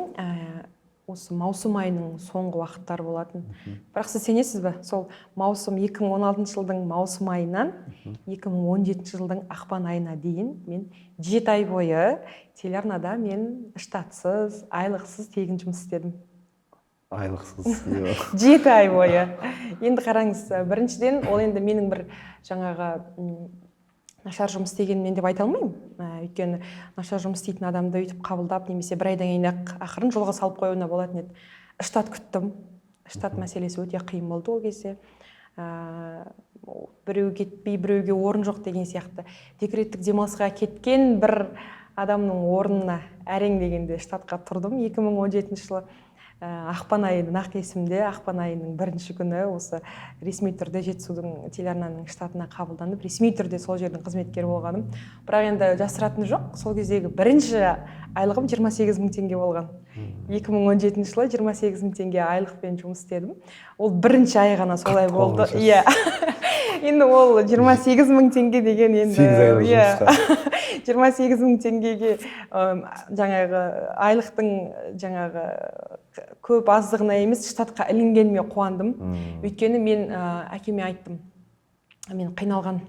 осы маусым айының соңғы уақыттары болатын. Бірақ сіз сенесіз бе, сол маусым, 2016 жылдың маусым айынан 2017 жылдың ақпан айына дейін мен 7 ай бойы телеарнада мен штатсыз, айлықсыз, тегін жұмыс істедім. Айлықсыз, иә. 7 ай бойы. Енді қараңыз, біріншіден, ол енді менің бір жаңағы нашар жұмыс істегенімнен деп айта алмаймын. Өйткені нашар жұмыс істейтін адамды өйтіп қабылдап немесе бір айдан кейін ақ ақырын жолға салып қоюына болатын еді. Штат күттім. Штат мәселесі өте қиын болды ол кезде. Біреу кетпей, біреуге орын жоқ деген сияқты. Декреттік демалысқа кеткен бір адамның орнына әрең дегенде штатқа тұрдым 2017 жылы ақпан айы, нақ есімде, ақпан айының бірінші күні осы ресми түрде Жетісудың, телеарнаның штатына қабылданып, ресми түрде сол жердің қызметкері болғаным. Бірақ енді жасыратыны жоқ, сол кездегі бірінші айлығым 28 мың теңге болған. 2017 жылы 28 мың теңге айлықпен жұмыс істедім. Ол бірінші ай ғана солай Қатты болды. қуанышты. Иә, енді ол 28 мың теңге деген енді 8 айлық иә. жұмысқа. 28 мың теңгеге жаңағы айлықтың жаңағы көп аздығына емес, штатқа ілінгеніме қуандым. Өйткені мен әкеме айттым, мен қиналған,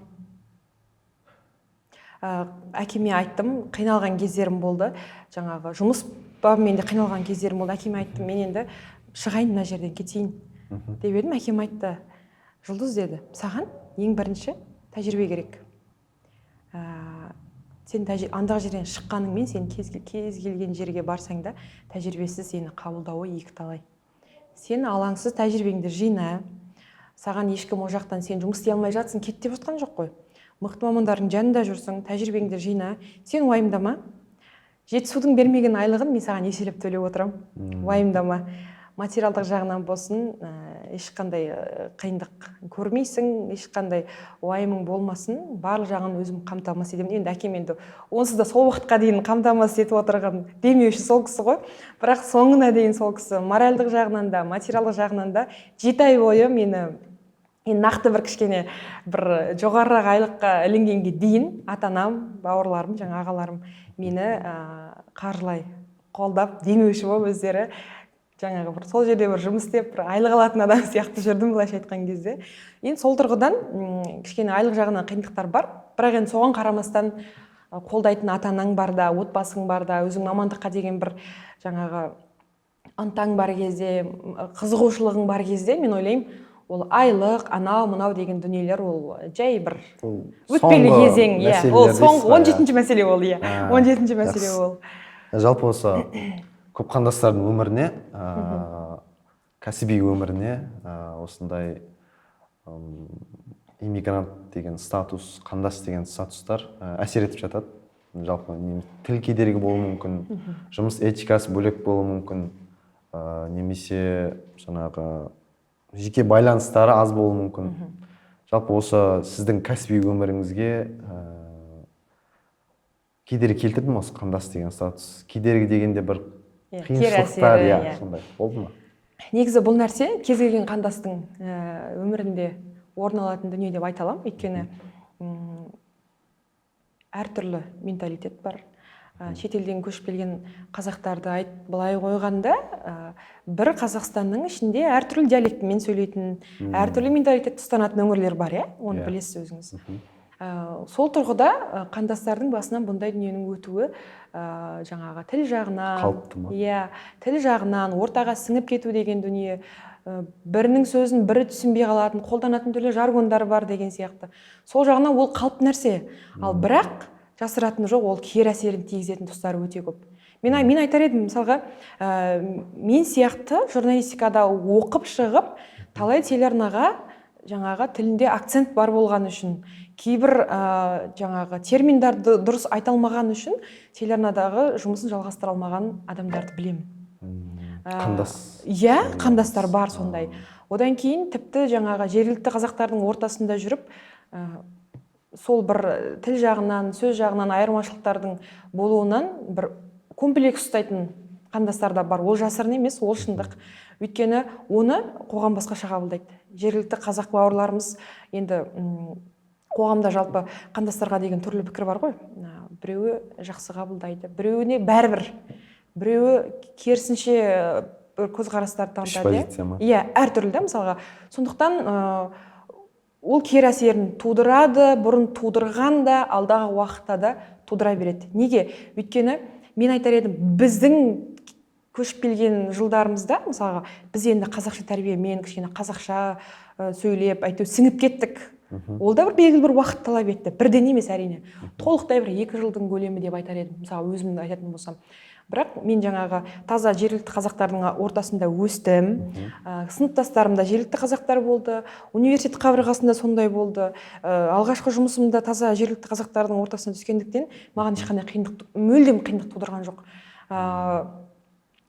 әкеме айттым, қиналған кездерім болды, жаңағы жұмыс бабымен де қиналған кездерім болды. Әкеме айттым: «Мен енді шығайын мына жерден, кетейін», – деп едім, әкем айтты: «Жұлдыз, – деді, – саған ең бірінші тәжірибе керек. Сен андағы жерден шыққаныңмен, сен кез келген жерге барсаң да, тәжірибесіз сені қабылдауы екіталай. Сен алаңсыз тәжірибеңді жина. Саған ешкім ол жақтан сен жұмыс істей алмай жатсың, кет деп жатқан жоқ қой. Мықты мамандардың жанында жүрсің, тәжірибеңді жина. Сен уайымдама, Жетісудың бермеген айлығын мен саған еселеп төлеп отырамын, уайымдама». Материалдық жағынан болсын, ешқандай қиындық көрмейсің, ешқандай уайымың болмасын, барлық жағын өзім қамтамасыз етемін. Енді әкем енді онсыз да сол уақытқа дейін қамтамасыз етіп отырған демеуші сол кісі ғой. Бірақ соңына дейін сол кісі моральдық жағынан да, материалдық жағынан да 7 ай бойы мені, енді нақты бір кішкене бір жоғарырақ айлыққа ілінгенге дейін, ата анам, бауырларым, жаңа ағаларым мені қаржылай қолдап, демеуші болып, өздері жаңағы бір сол жерде бір жұмыс істеп, бір айлық алатын адам сияқты жүрдім, былайша айтқан кезде. Енді сол тұрғыдан кішкене айлық жағынан қиындықтар бар, бірақ енді соған қарамастан қолдайтын ата анаң бар да, отбасың бар да, өзің мамандыққа деген бір жаңағы ынтаң бар кезде, қызығушылығың бар кезде, мен ойлаймын, ол айлық, анау мынау деген дүниелер ол жай бір Ол өтпелі соңғы кезең, иә, ол мәселелер соңғы дейсіз ғой, он иә. жетінші мәселе ол, иә. 17-мәселе ол. Жалпы осы көп қандастардың өміріне, кәсіби өміріне осындай иммигрант деген статус, қандас деген статустар әсер етіп жатады. Жалпы тіл кедергі болуы мүмкін, жұмыс этикасы бөлек болуы мүмкін, немесе жаңағы жеке байланыстары аз болуы мүмкін. Жалпы осы сіздің кәсіби өміріңізге кедергі келтірді ме осы қандас деген статус? Кедергі дегенде бір Иә, кері қиыншылықтар, әсері, иә, иә. сондай болды ма? Негізі бұл нәрсе кез келген қандастың өмірінде орын алатын дүние деп айта аламын. Өйткені әртүрлі менталитет бар. Шетелден көшіп келген қазақтарды айт былай қойғанда, бір Қазақстанның ішінде әртүрлі диалектімен сөйлейтін, әртүрлі менталитетті ұстанатын өңірлер бар, иә, оны білесіз өзіңіз. Сол тұрғыда қандастардың басынан бұндай дүниенің өтуі жаңағы тіл жағынан Қалыпты ма? Иә, тіл жағынан ортаға сіңіп кету деген дүние, бірінің сөзін бірі түсінбей қалатын, қолданатын түрлі жаргондар бар деген сияқты. Сол жағынан ол қалыпты нәрсе. Ал бірақ жасыратыны жоқ, ол кері әсерін тигізетін тұстары өте көп. Мен айтар едім, мысалға, мен сияқты журналистикада оқып шығып, талай телеарнаға жаңағы тілінде акцент бар болған үшін, кейбір жаңағы терминдарды дұрыс айта алмаған үшін телеарнадағы жұмысын жалғастыра алмаған адамдарды білемін. Қандас. Иә, қандастар бар сондай. Одан кейін тіпті жаңағы жергілікті қазақтардың ортасында жүріп, сол бір тіл жағынан, сөз жағынан айырмашылықтардың болуынан бір комплекс ұстайтын қандастар да бар. Ол жасырын емес, ол шындық. Өйткені оны қоғам басқаша қабылдайды. Жергілікті қазақ бауырларымыз енді, қоғамда жалпы қандастарға деген түрлі пікір бар ғой. Біреуі жақсы қабылдайды, біреуіне бәрібір, біреуі керісінше бір көзқарастар Үш танытады, иә. позиция ма? Иә, әртүрлі да, мысалға. Сондықтан ол кері әсерін тудырады, бұрын тудырған да, алдағы уақытта да тудыра береді. Неге? Өйткені мен айтар едім, біздің көшіп келген жылдарымызда, мысалға, біз енді қазақша тәрбиемен, кішкене қазақша сөйлеп, әйтеуір сіңіп кеттік. Ол да бір белгілі бір уақыт талап етті, бірден емес, әрине. Толықтай бір 2 жылдың көлемі деп айтар едім, мысалы, өзімді айтатын болсам. Бірақ мен жаңағы таза жергілікті қазақтардың ортасында өстім, сыныптастарым да жергілікті қазақтар болды, университет қабырғасында сондай болды, алғашқы жұмысымда таза жергілікті қазақтардың ортасына түскендіктен, маған ешқандай қиындық, мүлдем қиындық тудырған жоқ.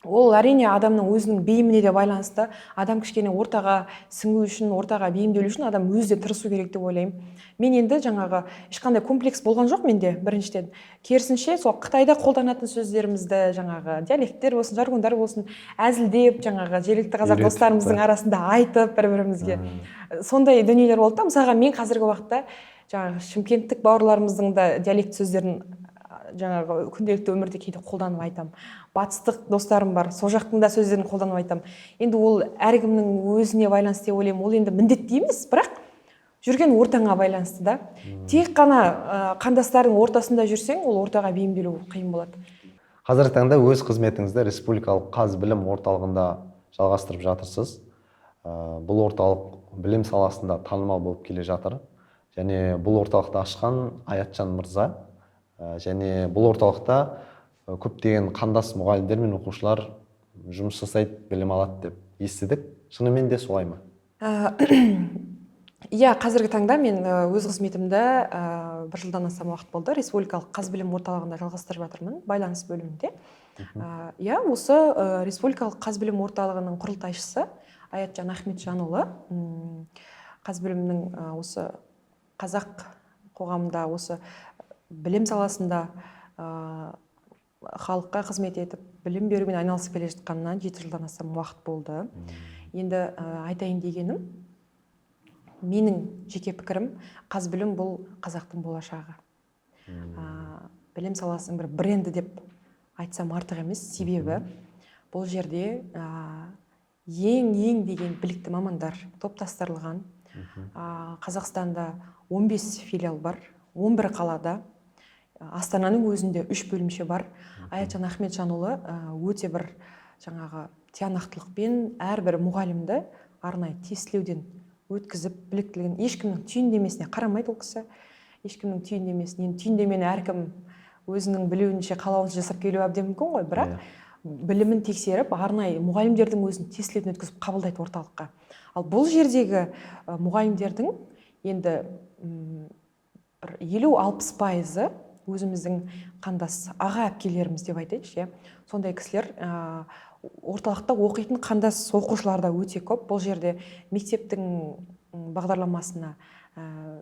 Ол, әрине, адамның өзінің бейіміне де байланысты. Адам кішкене ортаға сіңу үшін, ортаға бейімделу үшін адам өзі де тырысу керек деп ойлаймын. Мен енді жаңағы ешқандай комплекс болған жоқ менде, біріншіден. Керісінше, сол Қытайда қолданатын сөздерімізді, жаңағы диалекттер болсын, жаргондар болсын, әзілдеп, жаңағы жергілікті қазақ Үйретіп, достарымыздың та. арасында айтып, бір бірімізге сондай дүниелер болды да. Мысалға, мен қазіргі уақытта жаңағы шымкенттік бауырларымыздың да диалект сөздерін жаңағы күнделікті өмірде кейде қолданып айтамын. Батыстық достарым бар, сол жақтың да сөздерін қолданып айтамын. Енді ол әркімнің өзіне байланысты деп ойлаймын. Ол енді міндетті емес, бірақ жүрген ортаңа байланысты да. Тек қана қандастардың ортасында жүрсең, ол ортаға бейімделу қиын болады. Қазіргі таңда өз қызметіңізді Республикалық Қазбілім орталығында жалғастырып жатырсыз. Бұл орталық білім саласында танымал болып келе жатыр және бұл орталықты ашқан Аятжан мырза. Және бұл орталықта көптеген қандас мұғалімдер мен оқушылар жұмыс жасайды, білім алады деп естідік. Шынымен де солай ма? Иә, қазіргі таңда мен өз қызметімді бір жылдан астам уақыт болды республикалық Қазбілім орталығында жалғастырып жатырмын, байланыс бөлімінде. Иә, осы республикалық Қазбілім орталығының құрылтайшысы Аятжан Ахметжанұлы. Қазбілімнің осы қазақ қоғамында, осы білім саласында халыққа қызмет етіп, білім берумен айналысып келе жатқанына 7 жылдан астам уақыт болды. Енді айтайын дегенім, менің жеке пікірім, Қазбілім бұл қазақтың болашағы. Білім саласының бір бренді деп айтсам, артық емес, себебі бұл жерде ең ең деген білікті мамандар топтастырылған. Қазақстанда 15 филиал бар, 11 қалада, Астананың өзінде үш бөлімше бар. Аятжан Ахметжанұлы өте бір жаңағы тиянақтылықпен әрбір мұғалімді арнайы тестілеуден өткізіп, біліктілігін, ешкімнің түйіндемесіне қарамайды ол кісі, ешкімнің түйіндемесін. Енді түйіндемені әркім өзінің білуінше, қалауынша жасап келуі әбден мүмкін ғой, бірақ білімін тексеріп, арнайы мұғалімдердің өзін тестілеуден өткізіп қабылдайды орталыққа. Ал бұл жердегі мұғалімдердің енді бір 50-60 пайызы өзіміздің қандас аға әпкелеріміз деп айтайыншы, иә, сондай кісілер. Орталықта оқитын қандас оқушылар да өте көп. Бұл жерде мектептің бағдарламасына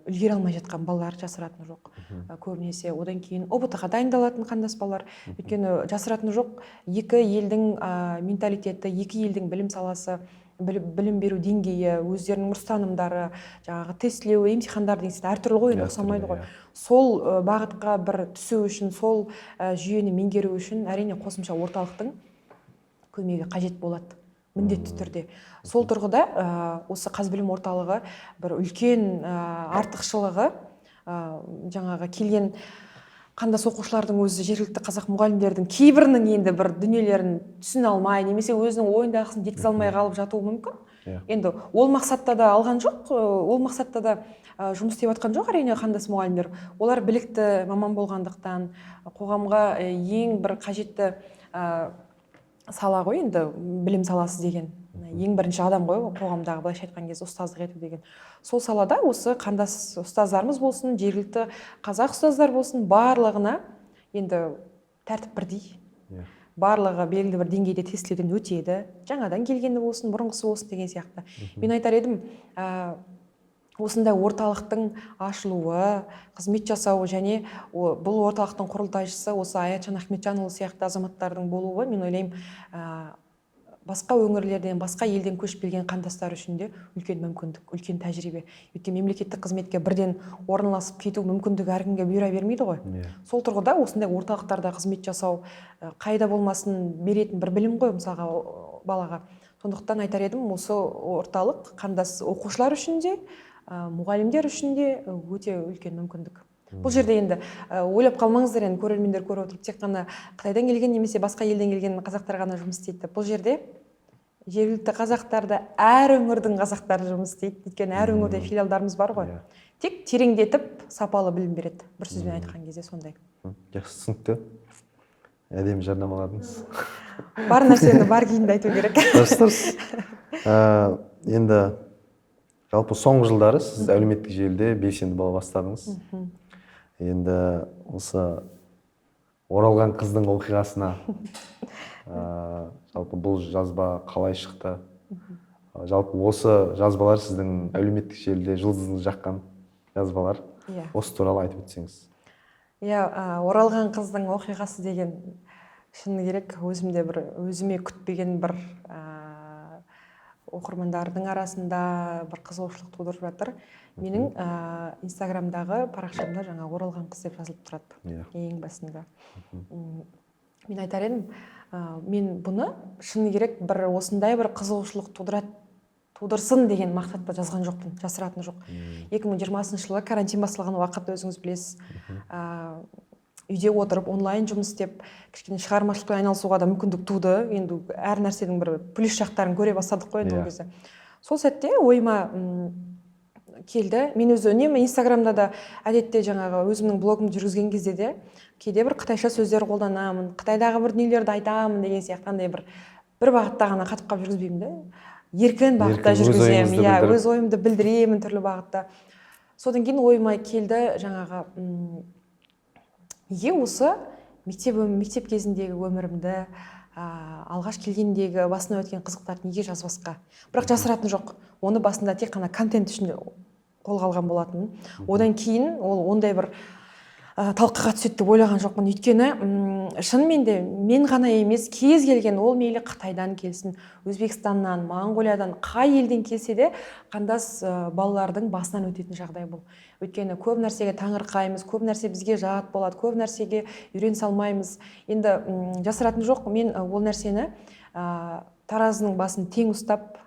үлгере алмай жатқан балалар, жасыратыны жоқ. Көбінесе одан кейін ҰБТ ға дайындалатын қандас балалар. Өйткені жасыратыны жоқ, екі елдің менталитеті, екі елдің білім саласы, білім беру деңгейі, өздерінің ұстанымдары, жаңағы тестілеу, емтихандар деген сияқты әртүрлі ғой енді, ұқсамайды ғой. Сол бағытқа бір түсу үшін, сол жүйені меңгеру үшін, әрине, қосымша орталықтың көмегі қажет болады міндетті түрде. Сол тұрғыда осы Қазбілім орталығы бір үлкен артықшылығы, жаңағы келген қандас оқушылардың өзі жергілікті қазақ мұғалімдердің кейбірінің енді бір дүниелерін түсіне алмай немесе өзінің ойындағысын жеткізе алмай қалып жатуы мүмкін. Енді ол мақсатта да алған жоқ, ол мақсатта да жұмыс істеп жатқан жоқ, әрине. Қандас мұғалімдер, олар білікті маман болғандықтан, қоғамға ең бір қажетті сала ғой енді білім саласы деген, ең бірінші адам ғой ол қоғамдағы, былайша айтқан кезде, ұстаздық ету деген. Сол салада осы қандас ұстаздарымыз болсын, жергілікті қазақ ұстаздар болсын, барлығына енді тәртіп бірдей. Барлығы белгілі бір деңгейде тестілеуден өтеді, жаңадан келгені болсын, бұрынғысы болсын деген сияқты. Мен айтар едім, осындай орталықтың ашылуы, қызмет жасауы және бұл орталықтың құрылтайшысы осы Аятжан Ахметжанұлы сияқты азаматтардың болуы, мен ойлаймын, басқа өңірлерден, басқа елден көшіп келген қандастар үшін де үлкен мүмкіндік, үлкен тәжірибе. Өйткені мемлекеттік қызметке бірден орналасып кету мүмкіндігі әркімге бұйыра бермейді ғой. Сол тұрғыда осындай орталықтарда қызмет жасау қайда болмасын беретін бір білім ғой мысалға балаға. Сондықтан айтар едім, осы орталық қандас оқушылар үшін де, мұғалімдер үшін де өте үлкен мүмкіндік. Бұл жерде енді ойлап қалмаңыздар, енді көрермендер көріп отырып, тек қана Қытайдан келген немесе басқа елден келген қазақтар ғана жұмыс істейді деп. Бұл жерде жергілікті қазақтар да, әр өңірдің қазақтары жұмыс істейді, өйткені әр өңірде филиалдарымыз бар ғой. Тек тереңдетіп, сапалы білім береді, бір сөзбен айтқан кезде, сондай. Жақсы, түсінікті, әдемі жарнамаладыңыз. Бар нәрсені бар күйінде айту керек. Дұрыс. Енді жалпы соңғы жылдары сіз әлеуметтік желіде белсенді бола бастадыңыз. Енді осы оралған қыздың оқиғасына, жалпы бұл жазба қалай шықты? Жалпы осы жазбалар сіздің әлеуметтік желіде жұлдызыңыз жаққан жазбалар. Осы туралы айтып өтсеңіз. Иә, оралған қыздың оқиғасы деген, шыны керек, өзімде бір өзіме күтпеген бір оқырмандардың арасында бір қызығушылық тудырып жатыр. Менің инстаграмдағы парақшамда жаңа «оралған қыз» деп жазылып тұрады ең басында. Мен айтар едім, мен бұны, шыны керек, бір осындай бір қызығушылық тудырады, тудырсын деген мақсатта жазған жоқпын, жасыратыны жоқ. 2020 жылы карантин басталған уақыт, өзіңіз білесіз, үйде отырып, онлайн жұмыс істеп, кішкене шығармашылықпен айналысуға да мүмкіндік туды. Енді әр нәрсенің бір плюс жақтарын көре бастадық қой енді ол кезде. Сол сәтте ойыма келді. Мен өзі үнемі инстаграмда да, әдетте жаңағы өзімнің блогымды жүргізген кезде де кейде бір қытайша сөздер қолданамын, Қытайдағы бір дүниелерді айтамын деген сияқты, андай бір бағытта ғана қатып қалып жүргізбеймін да. Еркін бағытта Еркін, өз жүргіземін, ойыңызды иә, білдіріп. Өз ойымды білдіремін түрлі бағытта. Содан кейін ойыма келді жаңағы, неге осы мектеп кезіндегі өмірімді, алғаш келгендегі басынан өткен қызықтарды неге жазбасқа? Бірақ жасыратын жоқ, оны басында тек қана контент үшін қолға алған болатынмын. Одан кейін ол ондай бір талқыға түседі деп ойлаған жоқпын, өйткені шынымен де мен ғана емес, кез келген, ол мейлі Қытайдан келсін, Өзбекстаннан, Моңғолиядан, қай елден келсе де, қандас балалардың басынан өтетін жағдай бұл. Өйткені көп нәрсеге таңырқаймыз, көп нәрсе бізге жат болады, көп нәрсеге үйренісе алмаймыз. Енді жасыратын жоқ, мен ол нәрсені таразының басын тең ұстап,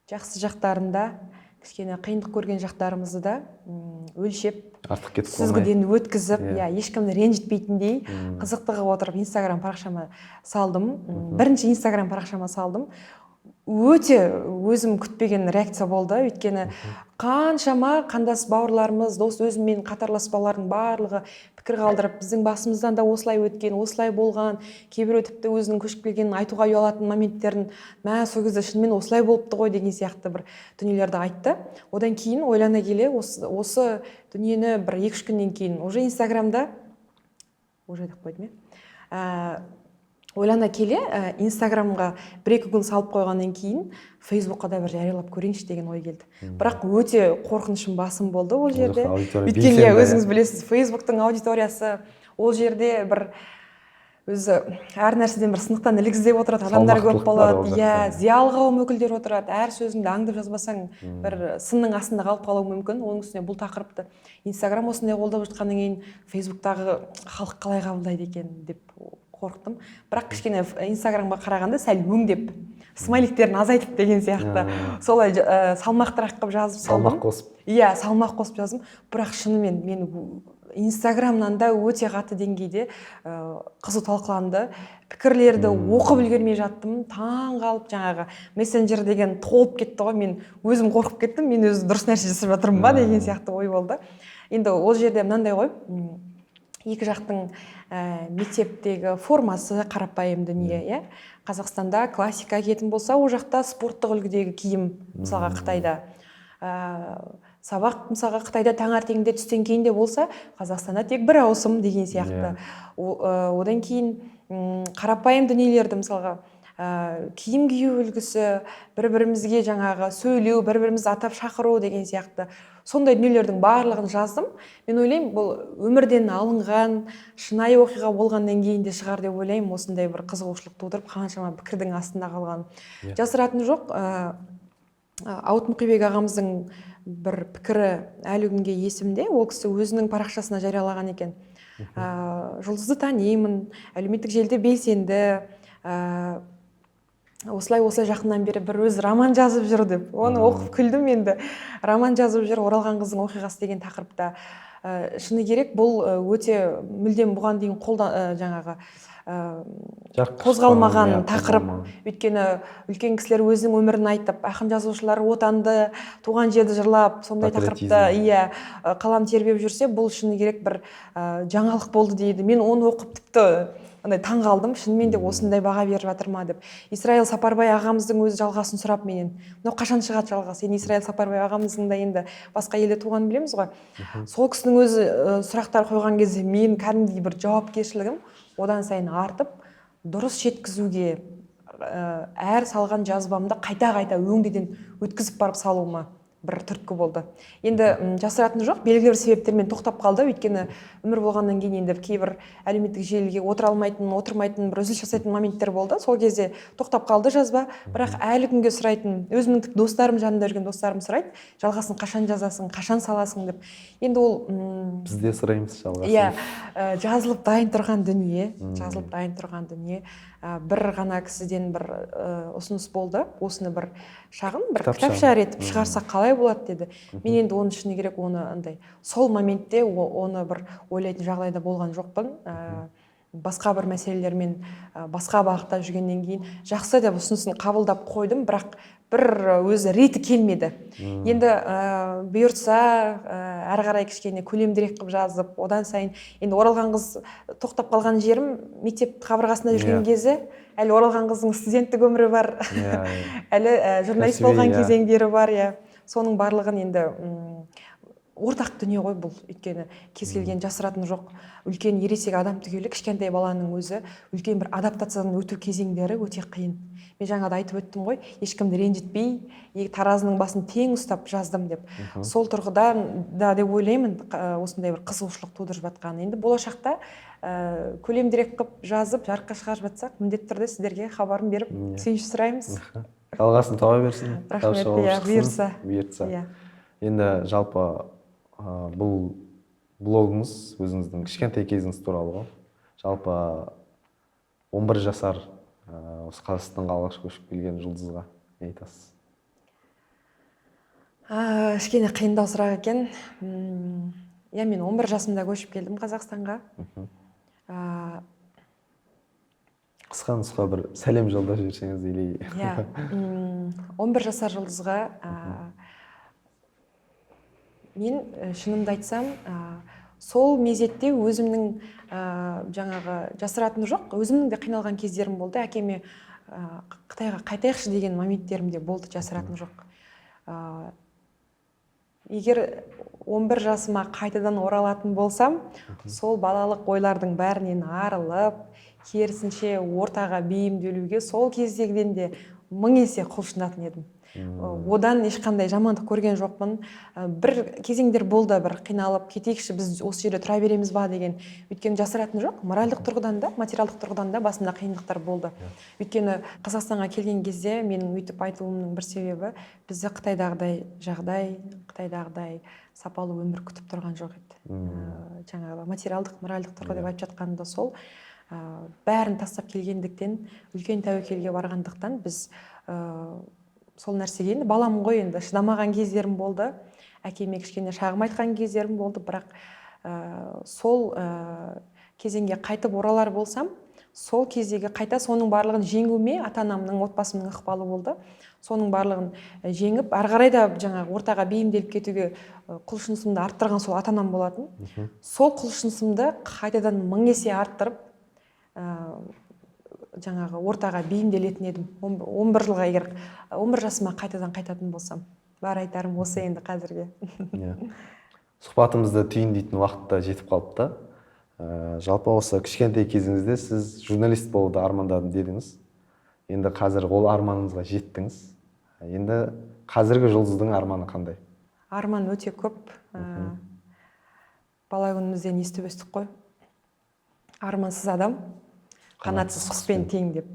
жақсы жақтарында, кішкене қиындық көрген жақтарымызды да өлшеп, артық кетіп қалмай. Сүзгіден өткізіп, Иә. Иә, ешкімді ренжітпейтіндей, қызықты қылып отырып, Инстаграм парақшама салдым. Бірінші Инстаграм парақшама салдым. Өте өзім күтпеген реакция болды, өйткені қаншама қандас бауырларымыз, дос, өзіммен қатарлас балалардың барлығы пікір қалдырып, біздің басымыздан да осылай өткен, осылай болған. Кейбіреу тіпті өзінің көшіп келгенін айтуға ұялатын моменттерін, мә, сол кезде шынымен осылай болыпты ғой деген сияқты бір дүниелерді айтты. Одан кейін ойлана келе осы дүниені бір 2-3 күннен кейін уже Инстаграмда, уже деп қойдым, иә. Ойлана келе Инстаграмға 1-2 күн салып қойғаннан кейін, Фейсбукқа да бір жариялап көрейінші деген ой келді. Бірақ өте қорқынышым басым болды ол Ол жерде. жақта аудитория Өйткені, иә, белсенді, өзіңіз білесіз, Фейсбуктың аудиториясы ол жерде бір өзі әр нәрседен бір сынықтан ілік іздеп отырады адамдар көп Салмақтылық бар ол болады, иә. жақта. Зиялы қауым өкілдері отырады. Әр сөзіңді аңдып жазбасаң, бір сынның астында қалып қалуың мүмкін. Оның үстіне бұл тақырыпты Инстаграм осындай қолдап жатқаннан кейін, Фейсбуктағы халық қалай қабылдайды екен деп қорықтым. Бірақ кішкене Инстаграмға қарағанда сәл өңдеп, смайликтерін азайтып деген сияқты, солай салмақтырақ қылып жазып салдым. Салмақ қосып. Иә, салмақ қосып жаздым. Бірақ шынымен мен Инстаграмнан да өте қатты деңгейде қызу талқыланды. Пікірлерді оқып үлгермей жаттым, таң қалып, жаңағы мессенджер деген толып кетті ғой. Мен өзім қорқып кеттім, мен өзі дұрыс нәрсе жасап жатырмын ба деген сияқты ой болды. Енді ол жерде мынандай ғой, екі жақтың мектептегі формасы қарапайым дүние, иә. Қазақстанда классика киетін болса, ол жақта спорттық үлгідегі киім. Мысалға, Қытайда сабақ, мысалға, Қытайда таңертеңде, түстен кейін де болса, Қазақстанда тек бір ауысым деген сияқты. Одан кейін қарапайым дүниелерді, мысалға, киім кию үлгісі, бір бірімізге жаңағы сөйлеу, бір бірімізді атап шақыру деген сияқты, сондай дүниелердің барлығын жаздым. Мен ойлаймын, бұл өмірден алынған шынайы оқиға болғаннан кейін де шығар деп ойлаймын, осындай бір қызығушылық тудырып, қаншама пікірдің астында қалған. Жасыратыны жоқ, Ауыт Мұқибек ағамыздың бір пікірі әлі күнге есімде. Ол кісі өзінің парақшасына жариялаған екен. Жұлдызды танимын, әлеуметтік желіде белсенді, осылай осылай жақыннан бері бір өзі роман жазып жүр деп. Оны оқып күлдім енді. Роман жазып жүр, «Оралған қыздың оқиғасы» деген тақырыпта. Шыны керек, бұл өте мүлдем бұған дейін қолда жаңағы Жарыққа қозғалмаған шықпаған, иә, тақырып. қозғалмаған. Өйткені үлкен кісілер өзінің өмірін айтып, ақын жазушылар отанды, туған жерді жырлап, сондай тақырыпта, Патриотизм. иә, қалам тербеп жүрсе, бұл шыны керек бір жаңалық болды дейді. Мен оны оқып, тіпті андай таң қалдым, шынымен де осындай баға беріп жатыр ма деп. Исраил Сапарбай ағамыздың өзі жалғасын сұрап менен: «Мынау қашан шығады жалғасы?» Енді Исраил Сапарбай ағамыздың да енді басқа елде туғанын білеміз ғой. Сол кісінің өзі сұрақтар қойған кезде, мен кәдімгідей бір жауапкершілігім одан сайын артып, дұрыс жеткізуге, әр салған жазбамды қайта қайта өңдеден өткізіп барып салуыма бір түрткі болды. Енді жасыратыны жоқ, белгілі бір себептермен тоқтап қалды. Өйткені өмір болғаннан кейін енді кейбір әлеуметтік желіге отыра алмайтын, отырмайтын, бір үзіліс жасайтын моменттер болды. Сол кезде тоқтап қалды жазба. Бірақ әлі күнге сұрайтын өзімнің тіпті достарым, жанымда жүрген достарым сұрайды: «Жалғасын қашан жазасың, қашан саласың?» – деп. Енді ол Біз де сұраймыз жалғасын. Иә, жазылып дайын тұрған дүние, жазылып дайын тұрған дүние. Бір ғана кісіден бір ұсыныс болды: «Осыны бір шағын бір Кітапша. кітапша етіп шығарсақ қалай болады?» – деді. Мен енді оны, шыны керек, оны андай сол моментте оны бір ойлайтын жағдайда болған жоқпын. Басқа бір мәселелермен басқа бағытта жүргеннен кейін жақсы деп ұсынысын қабылдап қойдым, бірақ бір өзі реті келмеді. Енді бұйыртса, әрі қарай кішкене көлемдірек қылып жазып, одан сайын енді «Оралған қыз» тоқтап қалған жерім мектеп қабырғасында жүрген кезі. Әлі «Оралған қыздың» студенттік өмірі бар, иә иә. әлі журналист Кәсіби, болған кезеңдері бар, иә. Соның барлығын енді ортақ дүние ғой бұл, өйткені кез келген, жасыратыны жоқ, үлкен ересек адам түгелі, кішкентай баланың өзі үлкен бір адаптациядан өту кезеңдері өте қиын. Мен жаңа да айтып өттім ғой, ешкімді ренжітпей, таразының басын тең ұстап жаздым деп. Сол тұрғыдан да деп ойлаймын осындай бір қызығушылық тудырып жатқаны. Енді болашақта көлемдірек қылып жазып, жарыққа шығарып жатсақ, міндетті түрде сіздерге хабарын беріп, сүйінші сұраймыз. Жалғасын таба берсін. Рахмет, кітап шығып иә, шықсын. Бұйыртса. Бұйыртса. Иә. Енді жалпы бұл блогыңыз өзіңіздің кішкентай кезіңіз туралы ғой. Жалпы 11 жасар осы Қазақстанға алғаш көшіп келген Жұлдызға не айтасыз? Кішкене қиындау сұрақ екен. Иә, мен 11 жасымда көшіп келдім Қазақстанға. Қысқа нұсқа бір сәлем жолдап жіберсеңіз или Иә, 11 жасар Жұлдызға мен шынымды айтсам, сол мезетте өзімнің жаңағы, жасыратыны жоқ, өзімнің де қиналған кездерім болды. Әкеме «Қытайға қайтайықшы» деген моменттерім де болды, жасыратыны жоқ. Егер 11 жасыма қайтадан оралатын болсам, сол балалық ойлардың бәрінен арылып, керісінше ортаға бейімделуге сол кездегіден де мың есе құлшынатын едім. Одан ешқандай жамандық көрген жоқпын. Бір кезеңдер болды, бір қиналып, кетейікші, біз осы жерде тұра береміз ба деген. Өйткені жасыратыны жоқ, моральдық тұрғыдан да, материалдық тұрғыдан да басында қиындықтар болды. Өйткені Қазақстанға келген кезде, менің өйтіп айтуымның бір себебі, бізді Қытайдағыдай жағдай, Қытайдағыдай сапалы өмір күтіп тұрған жоқ еді. Жаңағы материалдық, моральдық тұрғы деп айтып жатқаным да сол. Бәрін тастап келгендіктен, үлкен тәуекелге барғандықтан, біз сол нәрсеге енді баламын ғой, енді шыдамаған кездерім болды, әкеме кішкене шағым айтқан кездерім болды. Бірақ сол кезеңге қайтып оралар болсам, сол кездегі қайта соның барлығын жеңуіме ата анамның, отбасымның ықпалы болды. Соның барлығын жеңіп, ары қарай да жаңағы ортаға бейімделіп кетуге құлшынысымды арттырған сол ата анам болатын. Сол құлшынысымды қайтадан мың есе арттырып, жаңағы ортаға бейімделетін едім 11 жылға, егер 11 жасыма қайтадан қайтатын болсам. Бар айтарым осы енді қазірге. Иә, сұхбатымызды түйіндейтін уақыт та жетіп қалыпты. Жалпы осы кішкентай кезіңізде сіз журналист болуды армандадым дедіңіз. Енді қазір ол арманыңызға жеттіңіз. Енді қазіргі Жұлдыздың арманы қандай? Арман өте көп. Бала күнімізден естіп өстік қой, армансыз адам қанатсыз құспен тең деп.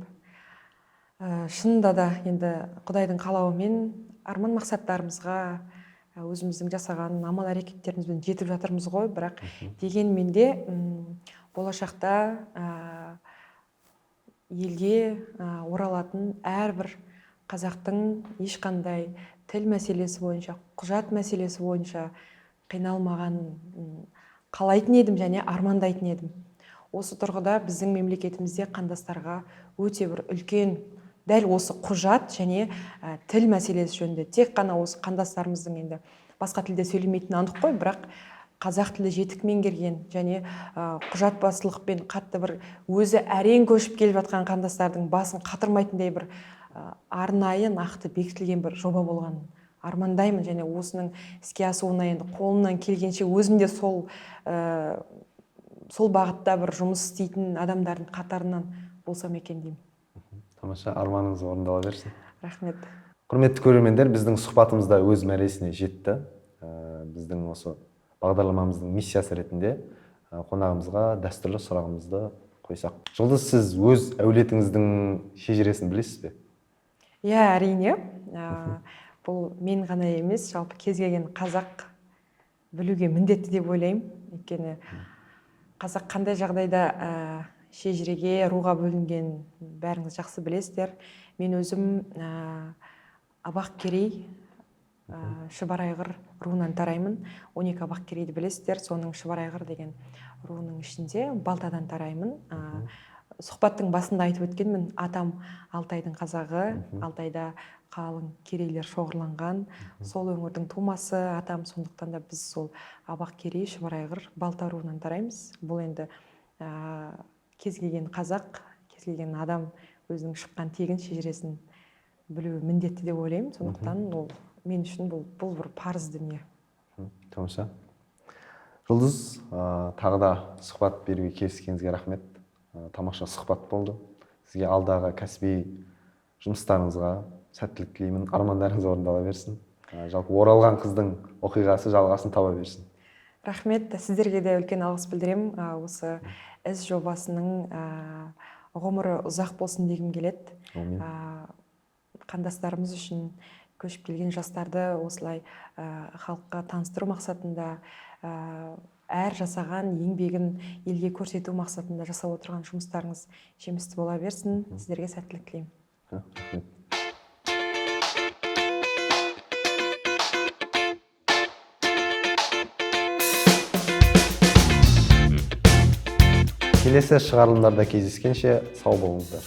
Шынында да енді Құдайдың қалауымен арман мақсаттарымызға өзіміздің жасаған амал әрекеттерімізбен жетіп жатырмыз ғой. Бірақ дегенмен де болашақта елге оралатын әрбір қазақтың ешқандай тіл мәселесі бойынша, құжат мәселесі бойынша қиналмағанын қалайтын едім және армандайтын едім. Осы тұрғыда біздің мемлекетімізде қандастарға өте бір үлкен дәл осы құжат және тіл мәселесі жөнінде, тек қана осы қандастарымыздың енді басқа тілде сөйлемейтіні анық қой, бірақ қазақ тілі жетік меңгерген және құжат басылықпен қатты бір өзі әрең көшіп келіп жатқан қандастардың басын қатырмайтындай бір арнайы, нақты бекітілген бір жоба болғанын армандаймын. Және осының іске асуына енді қолымнан келгенше өзім де сол бағытта бір жұмыс істейтін адамдардың қатарынан болсам екен деймін. Тамаша, арманыңыз орындала берсін. Рахмет. Құрметті көрермендер, біздің сұхбатымыз да өз мәресіне жетті. Біздің осы бағдарламамыздың миссиясы ретінде қонағымызға дәстүрлі сұрағымызды қойсақ. Жұлдыз, сіз өз әулетіңіздің шежіресін білесіз бе? Иә, әрине. Бұл мен ғана емес, жалпы кез келген қазақ білуге міндетті деп ойлаймын. Өйткені қазақ қандай жағдайда шежіреге, руға бөлінген, бәріңіз жақсы білесіздер. Мен өзім Абақ Керей Шұбарайғыр руынан тараймын. 12 абақ керейді білесіздер, соның Шұбарайғыр деген руының ішінде Балтадан тараймын. Сұхбаттың басында айтып өткенмін, атам Алтайдың қазағы, Алтайда қалың керейлер шоғырланған, сол өңірдің тумасы атам. Сондықтан да біз сол абақ керей, Шұбарайғыр, Балта руынан тараймыз. Бұл енді кез келген қазақ, кез келген адам өзінің шыққан тегін, шежіресін білуі міндетті деп ойлаймын. Сондықтан ол мен үшін бұл бір парыз дүние. Тамаша. Жұлдыз, тағы да сұхбат беруге келіскеніңізге рахмет. Тамаша сұхбат болды. Сізге алдағы кәсіби жұмыстарыңызға сәттілік тілеймін, армандарыңыз орындала берсін. Жалпы оралған қыздың оқиғасы жалғасын таба берсін. Рахмет, сіздерге де үлкен алғыс білдіремін. Осы іс жобасының ғұмыры ұзақ болсын дегім келеді. Әумин. Қандастарымыз үшін көшіп келген жастарды осылай халыққа таныстыру мақсатында, әр жасаған еңбегін елге көрсету мақсатында жасап отырған жұмыстарыңыз жемісті бола берсін. Сіздерге сәттілік тілеймін. Рахмет. Келесі шығарылымдарда кездескенше сау болыңыздар.